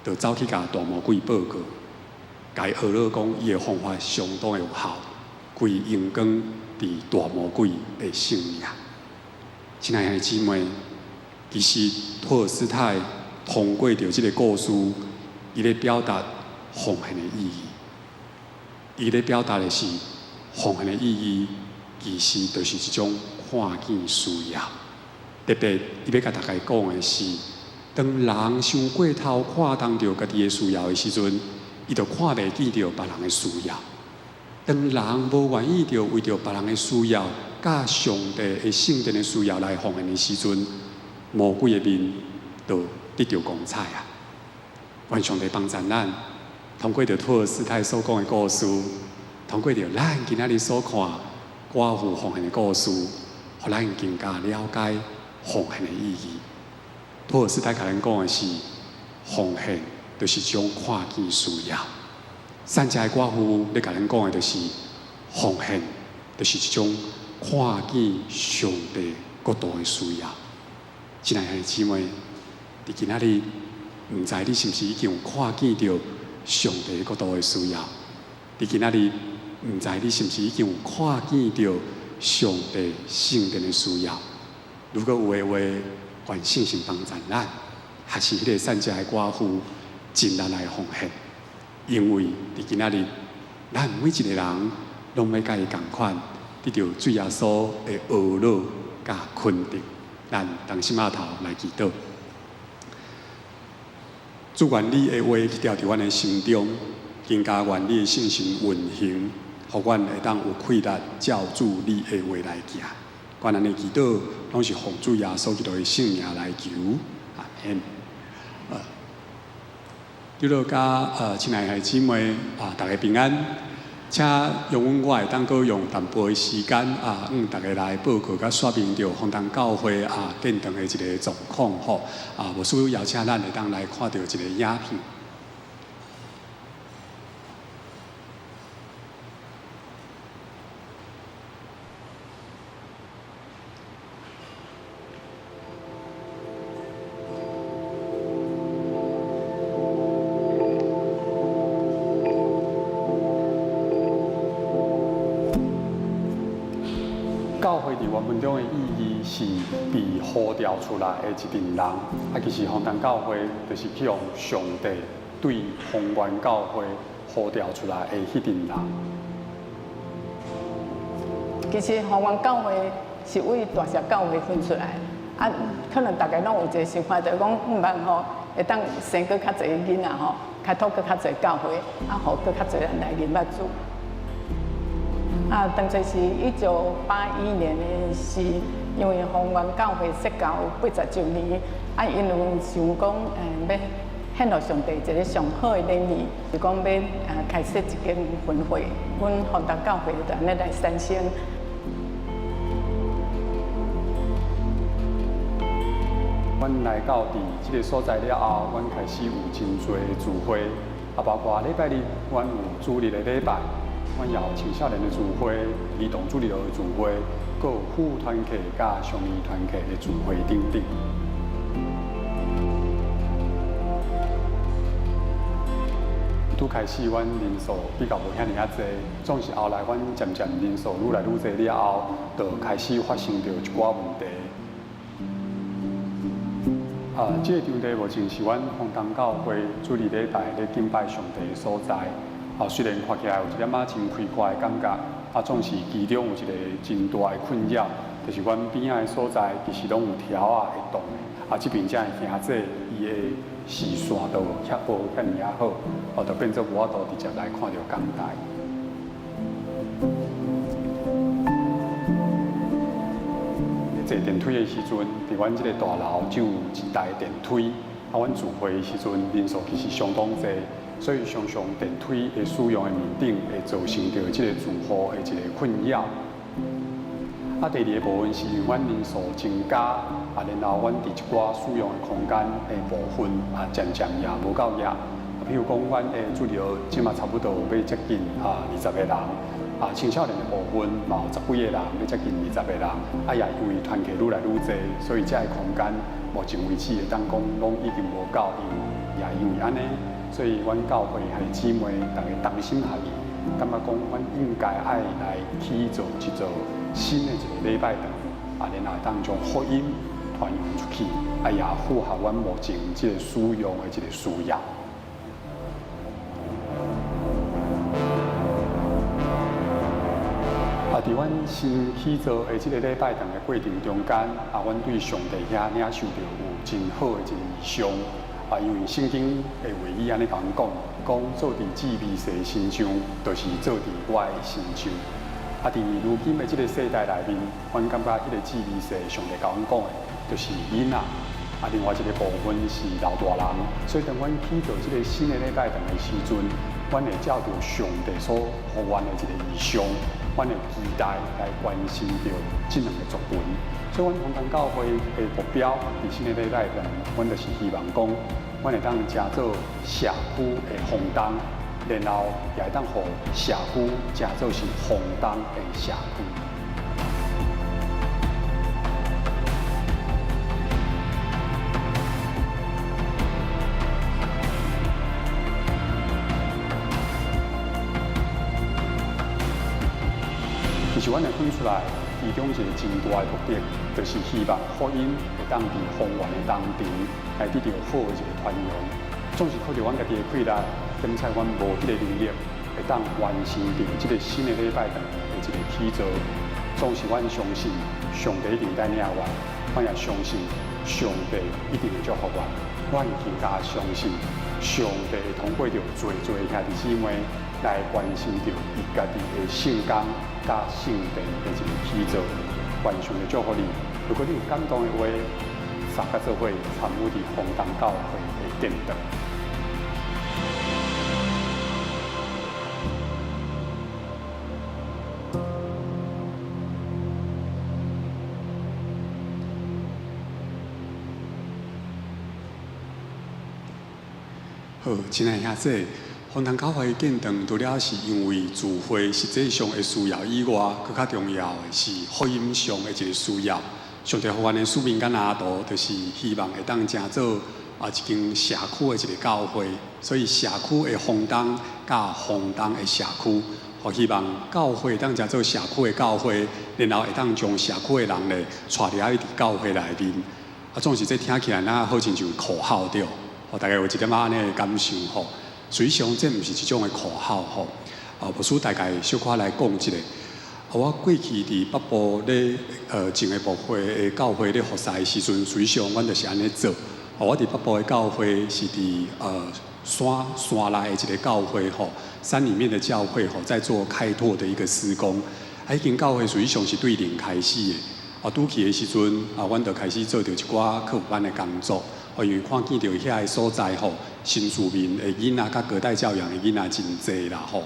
就走去共大魔鬼報告，共伊呵咾講伊的方法相當的有效，歸榮光佇大魔鬼的性命。親愛的姊妹，其實托爾斯泰通過著這個故事，伊咧表達奉獻的意義。伊咧表達的是奉獻的意義，其實就是一種看見需要。特別伊欲共大家講的是，當人傷過頭看重著家己的需要的時陣，伊就看袂見著別人的需要。當人無願意著為著別人的需要，佮上帝的聖殿的需要來奉獻的時陣，魔鬼的面就得著光彩啊！願上帝幫助咱，通過著托爾斯泰所講的故事，通過著咱今仔日所看寡婦奉獻的故事，予咱更加了解奉獻的意義。托爾斯泰共咱講的是，奉獻就是一種看見需要。散食的寡婦咧共咱講的就是，奉獻就是一種看見上帝國度的需要。親愛的姊妹，佇今仔日，毋知你是毋是已經有看見著上帝國度的需要？佇今仔日，毋知你是毋是已經有看見著上帝聖殿的需要？如果有的話，願聖神幫助咱，學習彼个散食的寡婦，盡力來奉獻。因為佇今仔日，咱每一個人攏欲佮伊仝款，得著主耶穌的呵咾佮肯定。咱同心徛頭來祈禱。主，願你的話去牢佇阮的心中，更加願你的聖神運行，予阮會當有氣力照主你的話來行。願咱的祈禱攏是奉主耶穌基督的聖名來求，阿們。對了，佮親愛的姊妹啊，大家平安。請容許我會當閣用淡薄的時間啊，向大家來報告佮說明著豐東教會啊建堂的一个狀況吼。啊，牧師邀請咱會當來看著一个影片。教會佇原文中的意義是被呼召出來的一陣人，啊，其實豐東教會就是去予上帝對豐原教會呼召出來的彼陣人。其實豐原教會是為大社教會分出來，啊，可能大家攏有一个想法，就是講毋茫吼會當生閣較濟囡仔吼，開拓閣較濟教會，啊，予閣較濟人來認捌主。啊，當初是1981年的時，因為豐原教會設教80週年，啊，𪜶有想講，欲獻予上帝一个上好的禮物，就講欲開設一間分會，阮豐東教會就按呢來產生。阮來到佇這个所在了後，阮開始有真濟聚會，啊，包括禮拜日，阮有主日的禮拜。阮也有青少年的聚會、兒童主日學的聚會，閣有副團契佮少年團契的聚會等等。拄開始，阮人數比較無遐爾仔濟，總是後來阮漸漸人數愈來愈濟了後，就開始發生著一寡問題。啊，這个場地目前是阮豐東教會主日禮拜咧敬拜上帝的所在。啊，雖然看起來有一點仔真開闊的感覺，啊，總是其中有一個真大的困擾，就是阮邊仔的所在其實攏有柱仔會動的。啊，這邊才會行這伊的視線都較無遐爾仔好，哦，就變做無法度直接來看著講台。坐電梯的時陣，佇阮這个大樓只有一台電梯。啊，阮聚會的時陣人數其實相當濟，所以常常電梯的使用的面頂會造成著這个住戶的一个困擾。啊，第二个部分是因為阮人數增加，啊，然後阮佇一寡使用的空間的部分啊，漸漸也無夠額。啊，比如講，阮的主日這馬差不多欲接近啊20個人。啊，青少年的部分嘛有十幾个人，欲接近20個人。啊，也因為團客愈來愈濟，所以這个空間目前為止會當講攏已經無夠用。也因為按呢，所以阮教會兄弟姊妹逐家同心合意，感覺講阮應該愛來起造一座新的一个禮拜堂，啊，然後會當將福音傳揚出去，啊，也符合阮目前這个使用的這个需要。啊！佇阮新起造的這个禮拜堂的過程中間，啊，阮對上帝遐領受著有真好的一個異象。啊，因為聖經的話語按呢共阮講，講做佇至微細的身上，就是做佇我的身上。啊，佇如今的這个世代內面，阮感覺彼個至微細，上帝共阮講的，就是囡仔。啊，另外一个部分是老大人。所以當阮起造這个新的禮拜堂的時陣，阮會照著上帝所予阮的一个異象。阮會期待來關心著這兩个族群，所以阮豐東教會的目標，佇新的禮拜堂，阮就是希望講，阮會當成做社區的風洞，然後也會當予社區成做是豐東的社區。其實阮會分出來，其中一個真大的目的，就是希望福音會當佇豐原的當中來得著好的一個傳揚。總是靠著阮家己的氣力，檢測阮無彼個能力，會當完成著這个新的禮拜堂的一個起造。總是阮相信上帝一定帶領阮，阮也相信上帝一定會祝福阮。阮更加相信上帝會通過著濟濟兄弟姊妹來完成著伊家己的聖工佮聖殿的一個起造。願上帝祝福你。如果你有感動的話，三甲做伙參與佇豐東教會的建堂。好，親愛兄弟，豐東教會建堂，除了是因為聚會實際上的需要以外，閣較重要的是福音上的一個需要。上帝予阮的使命佮藍圖，就是希望會當成做啊一間社區的一個教會。所以社區的豐東佮豐東的社區，予希望教會當成做社區的教會，然後會當將社區的人咧帶入來佇教會內面。啊，總是這聽起來若好親像口號對。哦，大家有一點仔按呢的感受吼。實際上，這毋是一種的口號吼。啊，牧師大概小可來講一下。啊，我過去佇北部咧，前個牧會的教會咧服侍的時陣，實際上阮就是按呢做。我佇北部的教會是佇山山內的一個教會吼，山裡面的教會吼，在做開拓的一個事工。啊，彼間教會實際上是對零開始的。啊，拄去的時陣，啊，阮就開始做著一寡課輔班的工作。哦，因為看見著遐个所在吼，新住民的囡仔佮隔代教養的囡仔真濟啦吼。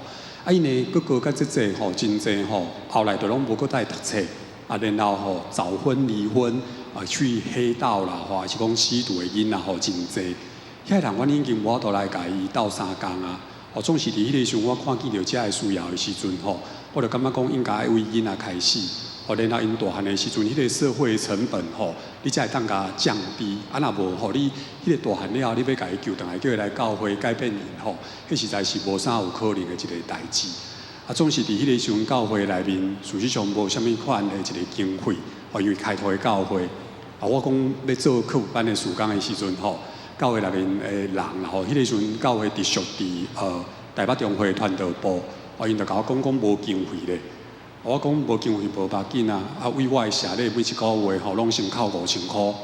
啊，𪜶的哥哥佮姐姐吼真濟吼，後來就攏無閣再讀冊，啊，然後吼早婚離婚啊，去黑道啦吼，還是講吸毒的囡仔吼真濟。遐人阮已經無法度來共伊鬥相共啊。哦，總是佇彼个時陣，我看見著遮个需要的時陣吼，我就感覺講應該愛為囡仔開始。哦，然後𪜶大漢的時陣，彼个社會成本吼，你才會當共降低。啊，若無吼，你彼个大漢了後，你欲共伊救轉來，叫伊來教會改變𪜶吼，彼實在是無啥有可能的一個代誌。啊，總是佇彼个時陣，教會內面事實上無啥物款的一個經費，吼，因為開拓的教會。啊，我講欲做課輔班的事工的時陣吼，教會內面的人吼，彼個時陣教會直屬佇台北中會傳道部，哦，𪜶就共我講講無經費咧。我講無經費無要緊啊，啊，為我的社禮每一個月吼攏先扣5000箍，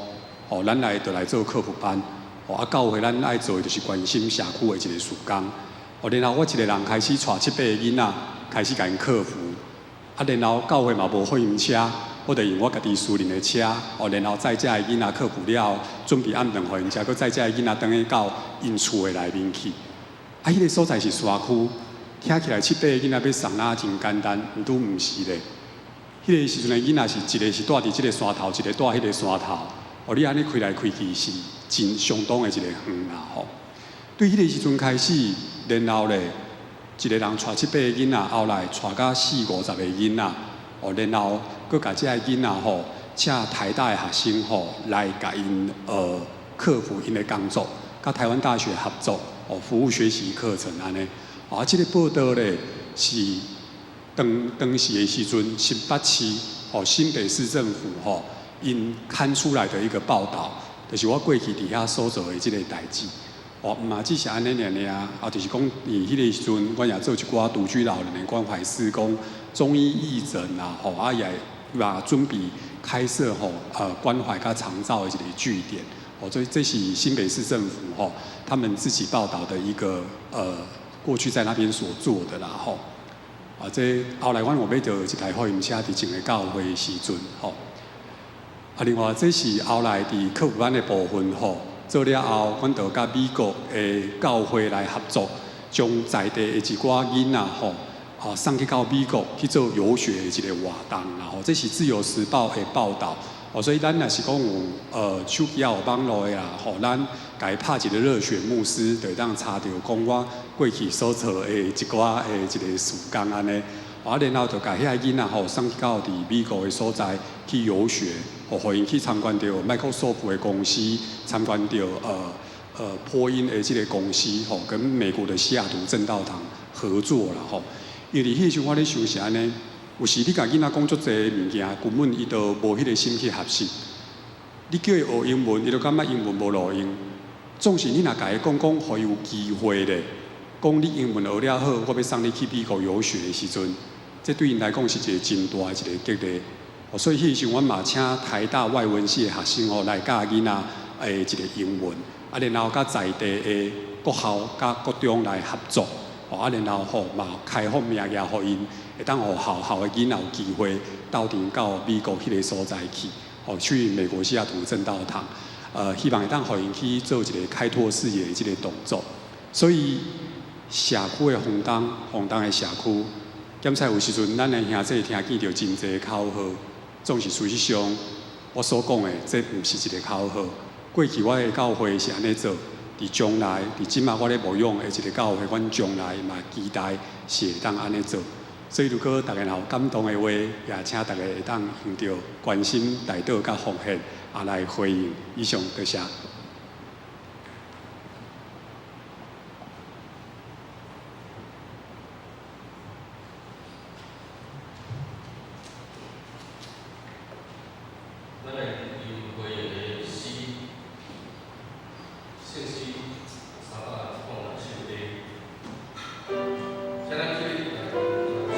吼，咱來就來做課輔班，吼，啊，教會咱愛做的就是關心社區的一個事工。哦，然後我一個人開始帶七八個囡仔，開始共𪜶課輔。啊，然後教會嘛無貨運車，我就用我家己私人的車，哦，然後載遮的囡仔課輔了後，準備暗頓予𪜶食，閣載遮的囡仔轉去到𪜶厝的內面去。啊，彼個所在是山區，聽起來七八個囡仔欲送若真簡單，毋拄毋是咧。彼個時陣的囡仔是一個是蹛佇這個山頭，一個蹛彼個山頭。哦，你按呢開來開去是真相當的一個遠啦吼。對彼個時陣開始，然後咧，一個人帶七八個囡仔，後來帶甲四五十個囡仔，哦，然後閣共這个囡仔吼，請台大的學生吼來共𪜶課輔𪜶的工作，佮台灣大學合作，哦，服務學習課程按呢。啊，這個報道咧是當當時的時陣，新北市哦，新北市政府吼，𪜶刊出來的一個報道，就是我過去佇遐所做的這個代誌。哦，毋嘛只是按呢爾爾，啊，就是講佇彼個時陣，阮也做一寡獨居老人的關懷事工、中醫義診啊，吼，啊也嘛準備開設吼，關懷佮長照的一個據點。哦，這是新北市政府吼，他們自己報道的一個過去在那邊所做的啦，吼。啊，這後來阮有買著一台貨運車，佇前個教會的時陣，吼。啊，另外這是後來佇課輔班的部分，吼。做了後，阮就佮美國的教會來合作，將在地的一寡囡仔吼，啊送去到美國去做遊學的一個活動啦吼。這是自由時報的報導，哦，所以咱若是講有手機有網路的啦，吼，咱共伊拍一個熱血牧師，就會當查著講我過去所做的一寡的一個事工按呢。啊，然後就共遐個囡仔吼送去到佇美國的所在去遊學。予𪜶去參觀著 Microsoft 的公司，參觀著波音的這個公司，吼，跟美國的西雅圖正道堂合作啦，吼。因為彼時陣我咧想是按呢，有時你共囡仔講足濟物件，根本伊都無彼個心去學習。你叫伊學英文，伊就感覺英文無路用。總是你若共伊講講，予伊有機會咧，講你英文學了好，我欲送你去美國遊學的時陣，這對𪜶來講是一個真大的一個激勵。所以彼時陣，阮嘛請台大外文系的學生吼來教囡仔的一個英文，啊，然後佮在地的國校佮國中來合作，啊，然後吼嘛開放名額予𪜶，會當予學校的囡仔有機會鬥陣到美國彼個所在去，吼去美國西雅圖正道堂，希望會當予𪜶去做一個開拓視野的這個動作。所以社區的紅燈，紅燈的社區，檢採有時陣，咱的兄弟聽見著真濟口號。總是事實上，我所講的這毋是一個口號。過去我的教會是按呢做，佇將來，佇這馬我咧牧養的一個教會，阮將來嘛期待是會當按呢做。所以，如果大家若有感動的話，也請大家會當用著關心、代禱佮奉獻，啊來回應。以上多謝。咱來用回應的詩，聖詩306的，請咱起立來讀詩。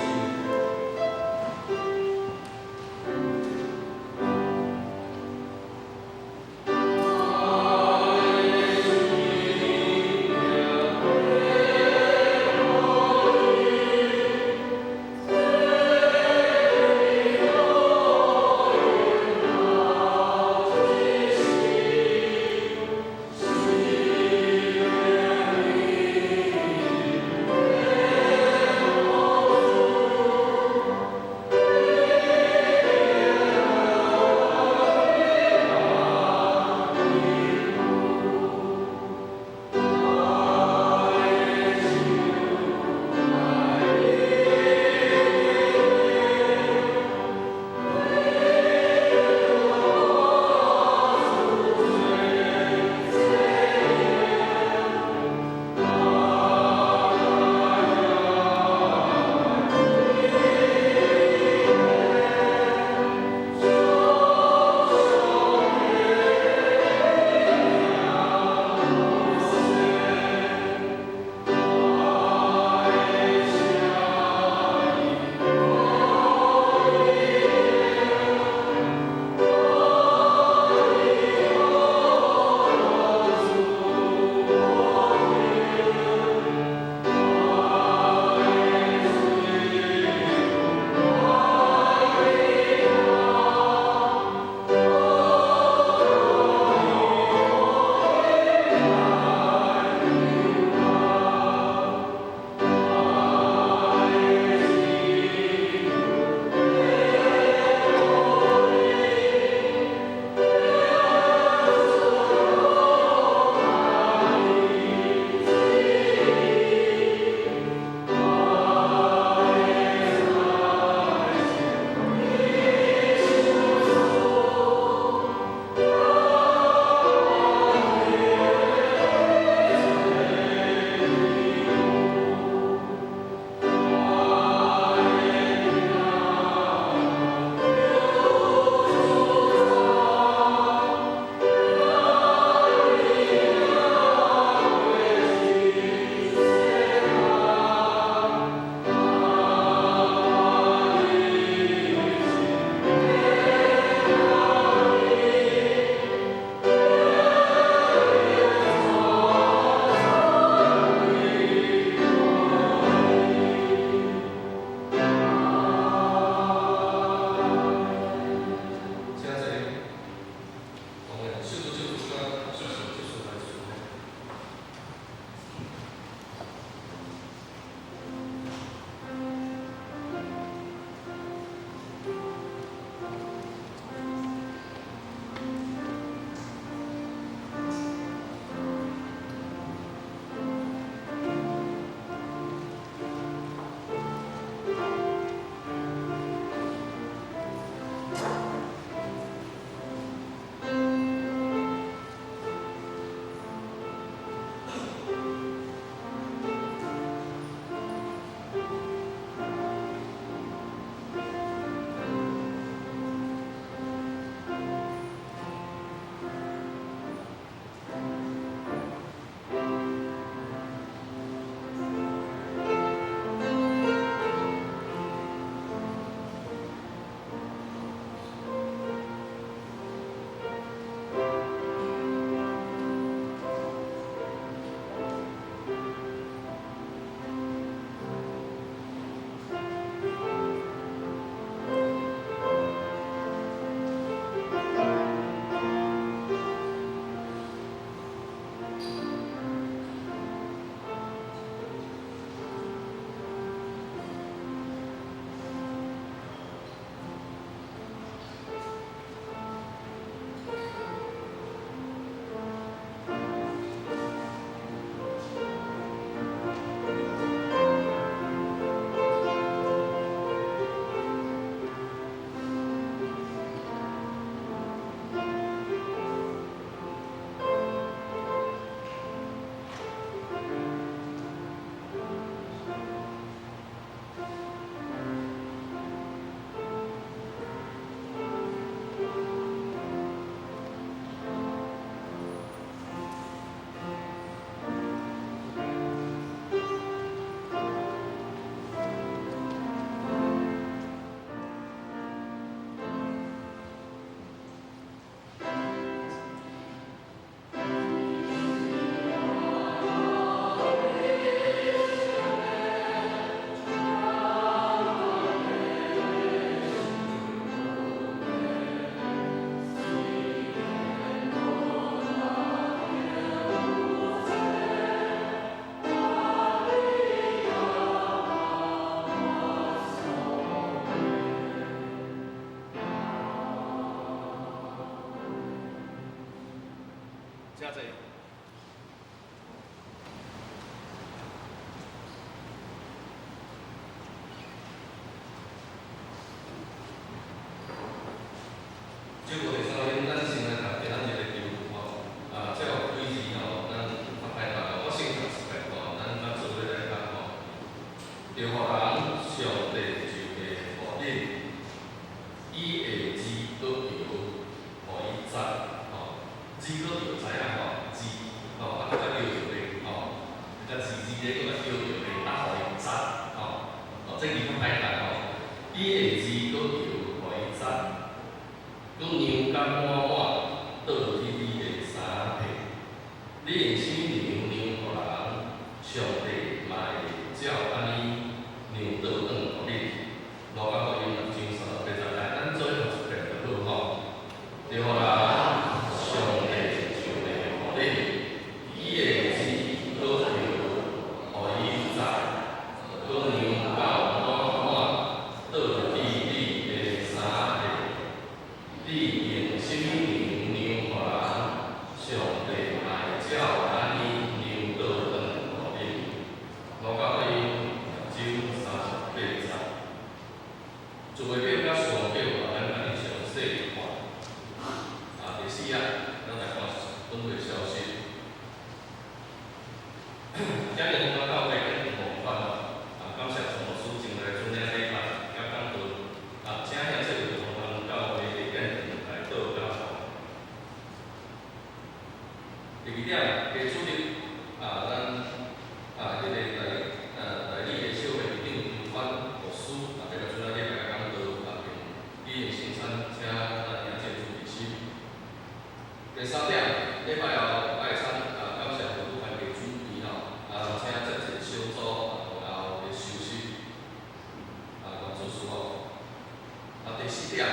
坐。这个第三点，咱先來讀今仔日的經文吼。啊，這個開始吼，咱較歹讀，我先讀一遍吼，咱咱做伙來讀吼。著予人，上帝就會予恁，伊的字閣搖，予伊節吼，字閣搖知影吼，字吼，啊，閣較搖搖的吼，較字字咧，閣較搖搖的，啊，予伊節吼，哦，這字較歹讀吼，伊的字閣搖，予伊節。閣量甲滿滿，倒去你的衫底。你用啥物量量予人，上帝嘛會照按呢量倒轉予你。路加福音六章三十八節來，咱做伙讀一遍就好吼。著予人，上帝就會予你，伊的字閣搖，予伊節，閣量到滿滿，倒去你的衫底。你用啥物量量予人，上帝嘛會照按呢量倒轉予你。路加福音六章三十八節。做袂表佮相表啊，咱家己詳細看。啊，第四啊，咱來看本會消息。今日我教會跟募款吼，啊，感謝陳牧師前來主領禮拜佮講道，啊，請兄弟為同行教會的見證來禱告。第二點，加主日啊，咱啊，彼個代代理的小會會長陳寬牧師啊，欲來主領禮拜佮講道啊，並舉行聖餐，請咱兄弟注意心。第三點，禮拜後愛餐啊，感謝婦女團契主持吼，啊，請節前小組啊，後的休息啊，關注事吼。啊，第四點，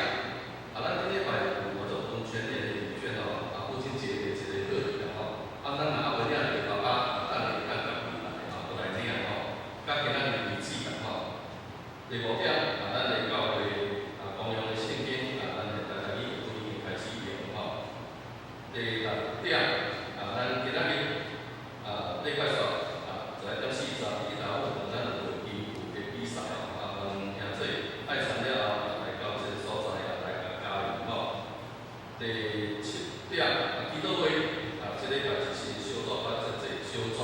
啊，咱頂禮拜有活做溫泉店的禮券吼，啊，父親節的一個賀禮啦吼。啊，咱若猶未領的爸爸，等下會當家己來吼，過來領吼，到今仔日為止啦吼。第五點，啊，咱的教會啊，公用的聖經啊，咱現在台語都已經開始用吼。第六點，啊，咱今仔日啊，禮拜四啊，11點40一到五，咱有金球的比賽吼，啊，阮兄弟愛參了後，來到這個所在啊，來共加油吼。第七點，啊，祈禱會啊，這禮拜是新小組甲這濟小組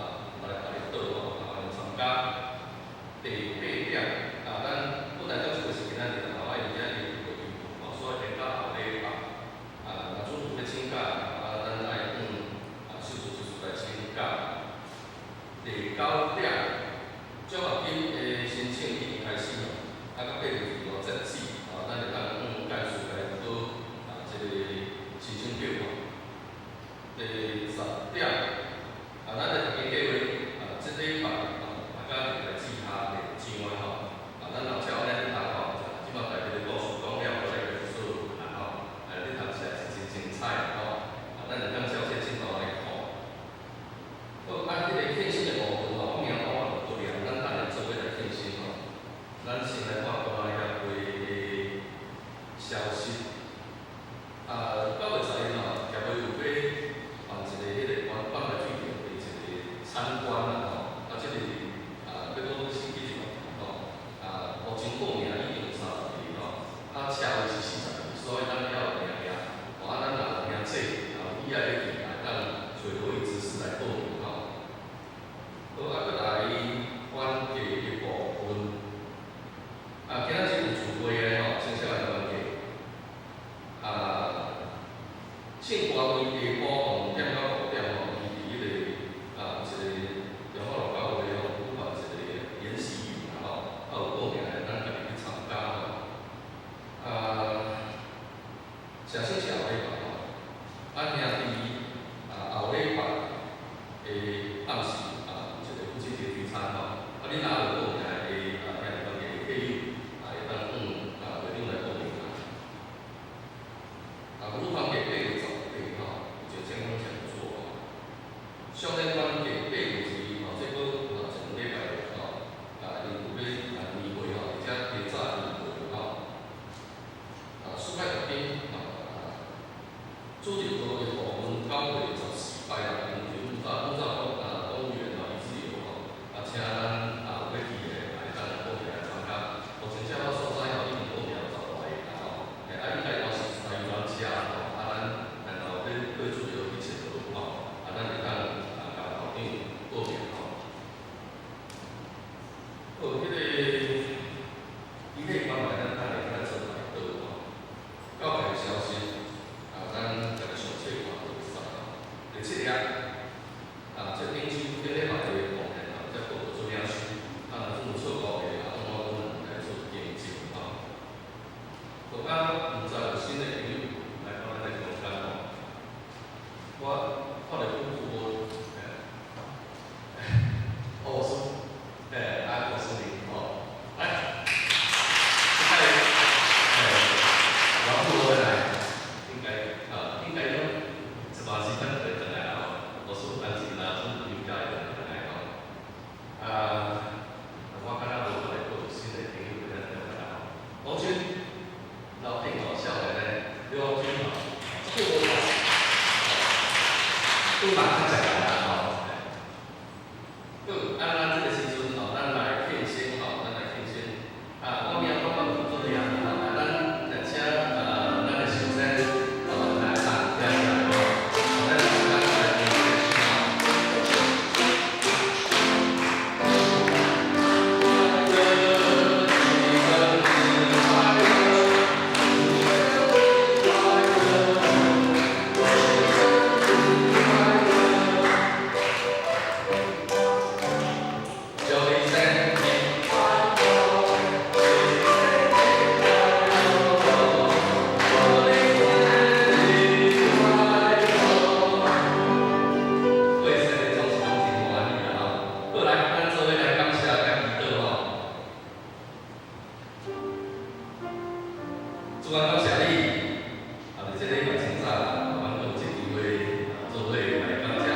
啊，來來倒吼，啊，歡迎參加。第八點，啊，咱本來講這個是今仔日吼，啊，因為今仔日有金球吼，所以延到後禮拜。啊，若主持欲請假，啊，咱愛向啊，秀淑執事來請假。第九點，獎學金的申請已經開始咯，啊，到8月25截止，啊，咱會當向幹事來討啊，這個申請表吼。第十點，啊，咱的讀經計劃啊，這禮拜啊，大家來試下會上的吼，啊，咱若照按呢讀吼，這擺大家的故事講了，我再繼續說啦吼，啊，你讀起來是真精彩的吼，啊，咱會當照這進度來看。好，啊，彼個獻身的部分吼，我明仔我就無念，咱等下做伙來獻身吼。咱先來看關協會的消息。啊，9月11吼，協會有欲辦一個彼個關關懷水橋的一個參觀啦吼，啊，這個是啊，欲講新幾一吼，啊，目前報名已經有30個吼，啊，車位是40個，所以咱猶有名額，吼，啊，咱若有兄弟啊，有意愛欲去，會當揣羅伊執事來報名吼。好，啊，閣來團契的部分，啊，今仔日有聚會的吼，青少年團契，啊，聖歌會下晡2點到5點吼，伊佇彼個啊一個中華路教會吼舉辦一個研習營啦吼，啊有報名的，咱家己去參加吼。啊，聖聖是後禮拜吼，啊兄弟啊後禮拜的暗時啊有一個父親節聚餐吼，啊你若有報名的啊兄弟團契的客友啊會當向啊會長來報名啦。啊，婦女團契8月18吼，有一個健康講座吼。少年團契8月2吼，這閣啊前禮拜吼，啊𪜶有欲啊年會吼，而且提早年會吼。啊，四擺特賓吼，啊，主日學的部分9月14好，彼个伊个关怀，咱等下来做来倒吼。教会消息，啊，咱逐个详细看就会使吼。第七页，啊，这顶周顶礼拜的奉献啊，才报告做领袖，啊，若真有错误的，啊，我阮来做更正吼。好，啊，毋知有新的朋友來到咱的中間吼。我看著久久無，哦，是，啊，郭思玲吼，來，這擺，老久無來，應該，啊，應該講一段時間就會轉來啦吼。我說但是若準備加會轉來吼。啊，我敢若無看著閣有新的朋友佇咱中間吼。王軍，老頂吼，少年的劉王軍吼，這久無來，拄嘛較食力啦吼。好，啊，咱這個時陣吼，咱來慶生吼，咱來慶生。啊，我明講我有做啲啊，吼，啊，咱來請咱的先生，哦，來唱聽起來吼，咱咱來慶生吼。祝你生日快樂，祝你生日快樂。過生日總是攏真歡喜啦吼。好來，咱做伙來感謝佮祈禱吼。主啊，感謝你，啊，佇這禮拜清早，啊，阮閣有這機會啊，做伙來感謝，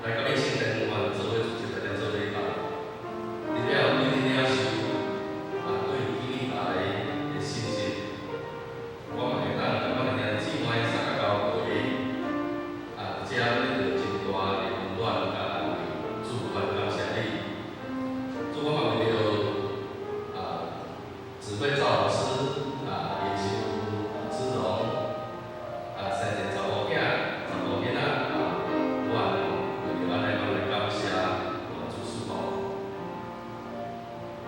來到你聖殿，阮做伙聚集來做禮拜。除了你恁領受啊，對基利來的信息，我嘛會當共阮的兄弟姊妹三個交會，啊，遮得到真大的溫暖佮安慰，主，阮感謝你。主，我嘛為著啊，指揮趙老師啊，也是子榮啊，生一個查某囝、查某囡仔啊，阮為著按呢，阮來感謝願主賜福。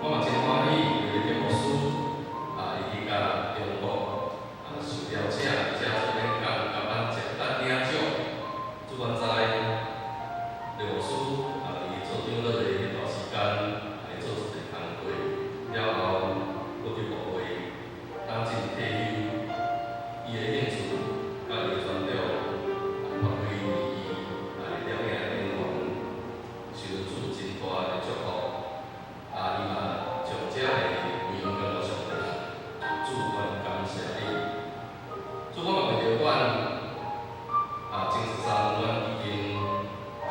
我嘛真歡喜，為著牧師啊，伊去佮中國啊受邀請，遮做演講，共咱食咱領獎。主，阮知劉牧師啊，佇做長老的彼段時間，啊，伊做一個工課了後，閣去牧會，當進退休，伊的興趣佮伊的專長啊，發揮佇伊啊了領的演員，受到主真大的祝福。啊，伊嘛將遮的榮耀交予上帝，主，阮感謝你。主，我嘛為著阮啊，前一陣阮已經啊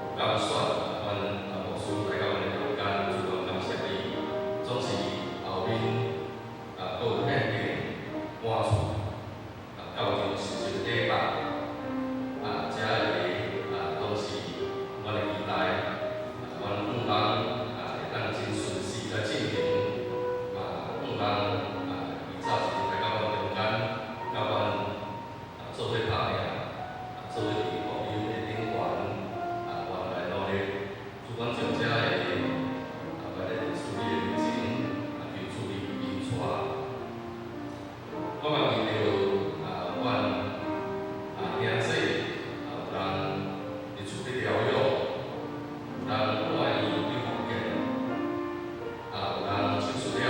有當選，阮啊牧師來到阮的中間，主，阮感謝你。總是後面啊，閣有變動搬厝，啊，到場實習禮拜，啊，遮個啊，攏是阮的期待，啊，阮向望啊會當真順勢來進行，嘛向望啊，伊早一日來到阮中間，佮阮啊做伙拍拚，啊，做伙佇福音的頂懸，啊，阮來努力，主，阮將遮個啊，擺佇主你的面前，啊，求主你引帶。我嘛為著啊，阮啊兄弟啊，有人佇厝咧療養，有人住院佇復健，啊，有人手術了，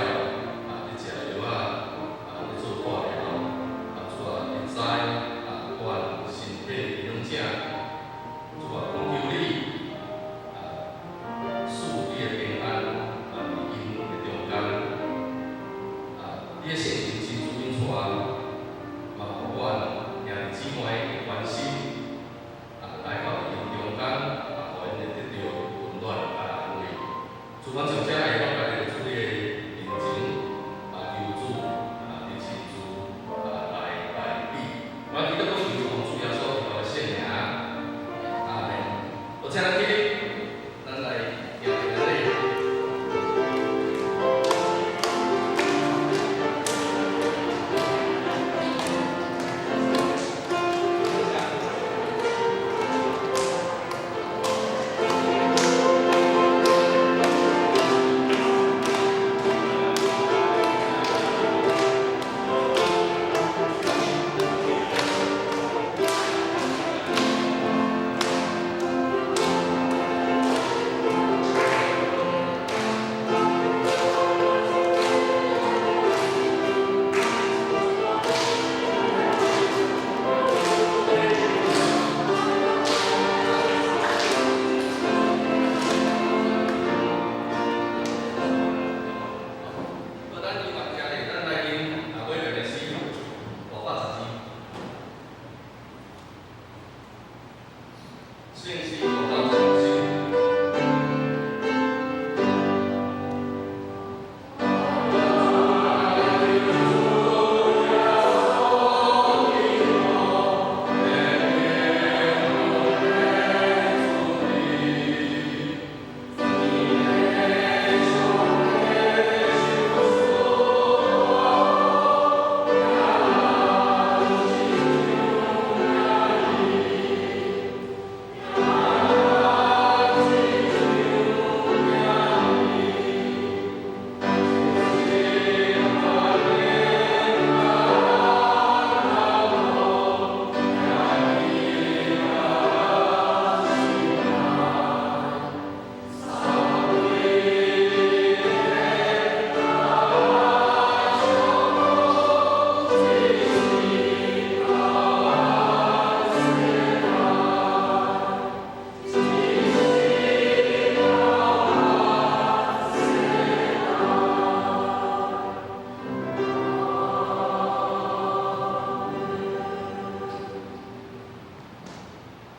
啊，佇食藥仔，啊，佇做化療，啊，主啊，你知啊，阮身體營養者，主啊，懇求你啊，賜你的平安啊，佇𪜶的中間，啊，你的聖靈親自引帶，嘛予阮兄弟姊妹的關心，啊，來到𪜶中間，啊，予𪜶會得著溫暖。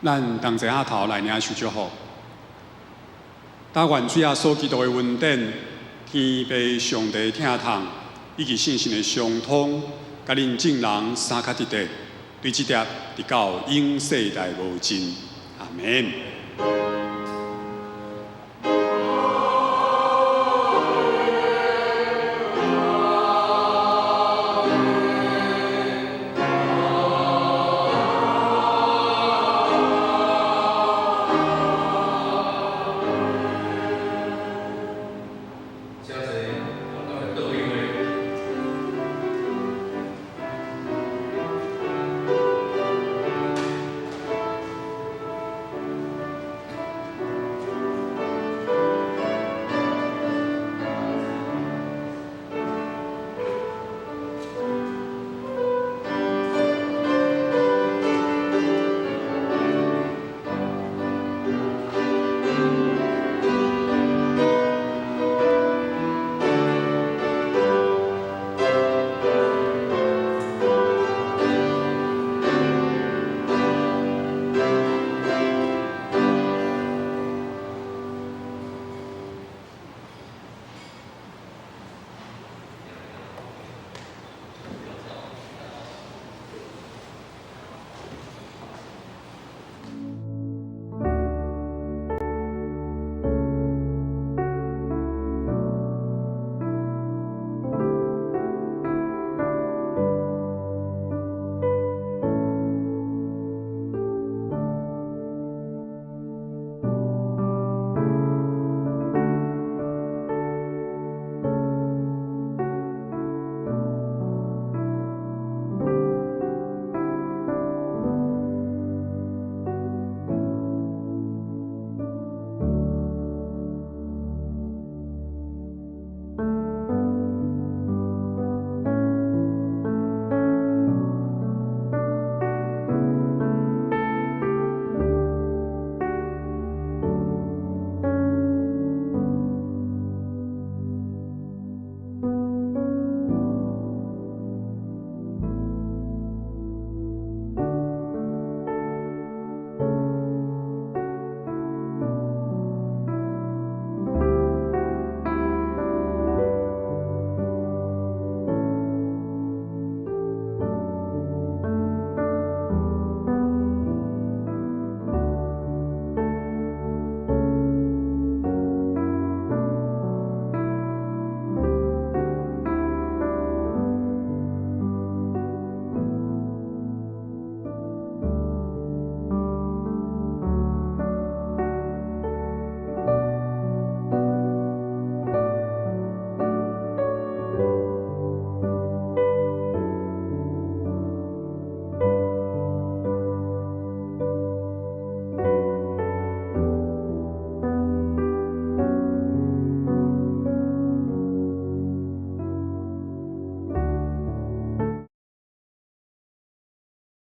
咱同齊下頭來領受祝福。但願主耶穌基督的恩典、天父上帝疼痛，以及聖神的相通，佮恁眾人相佮佇咧，對這粒直到永世代無盡。阿門。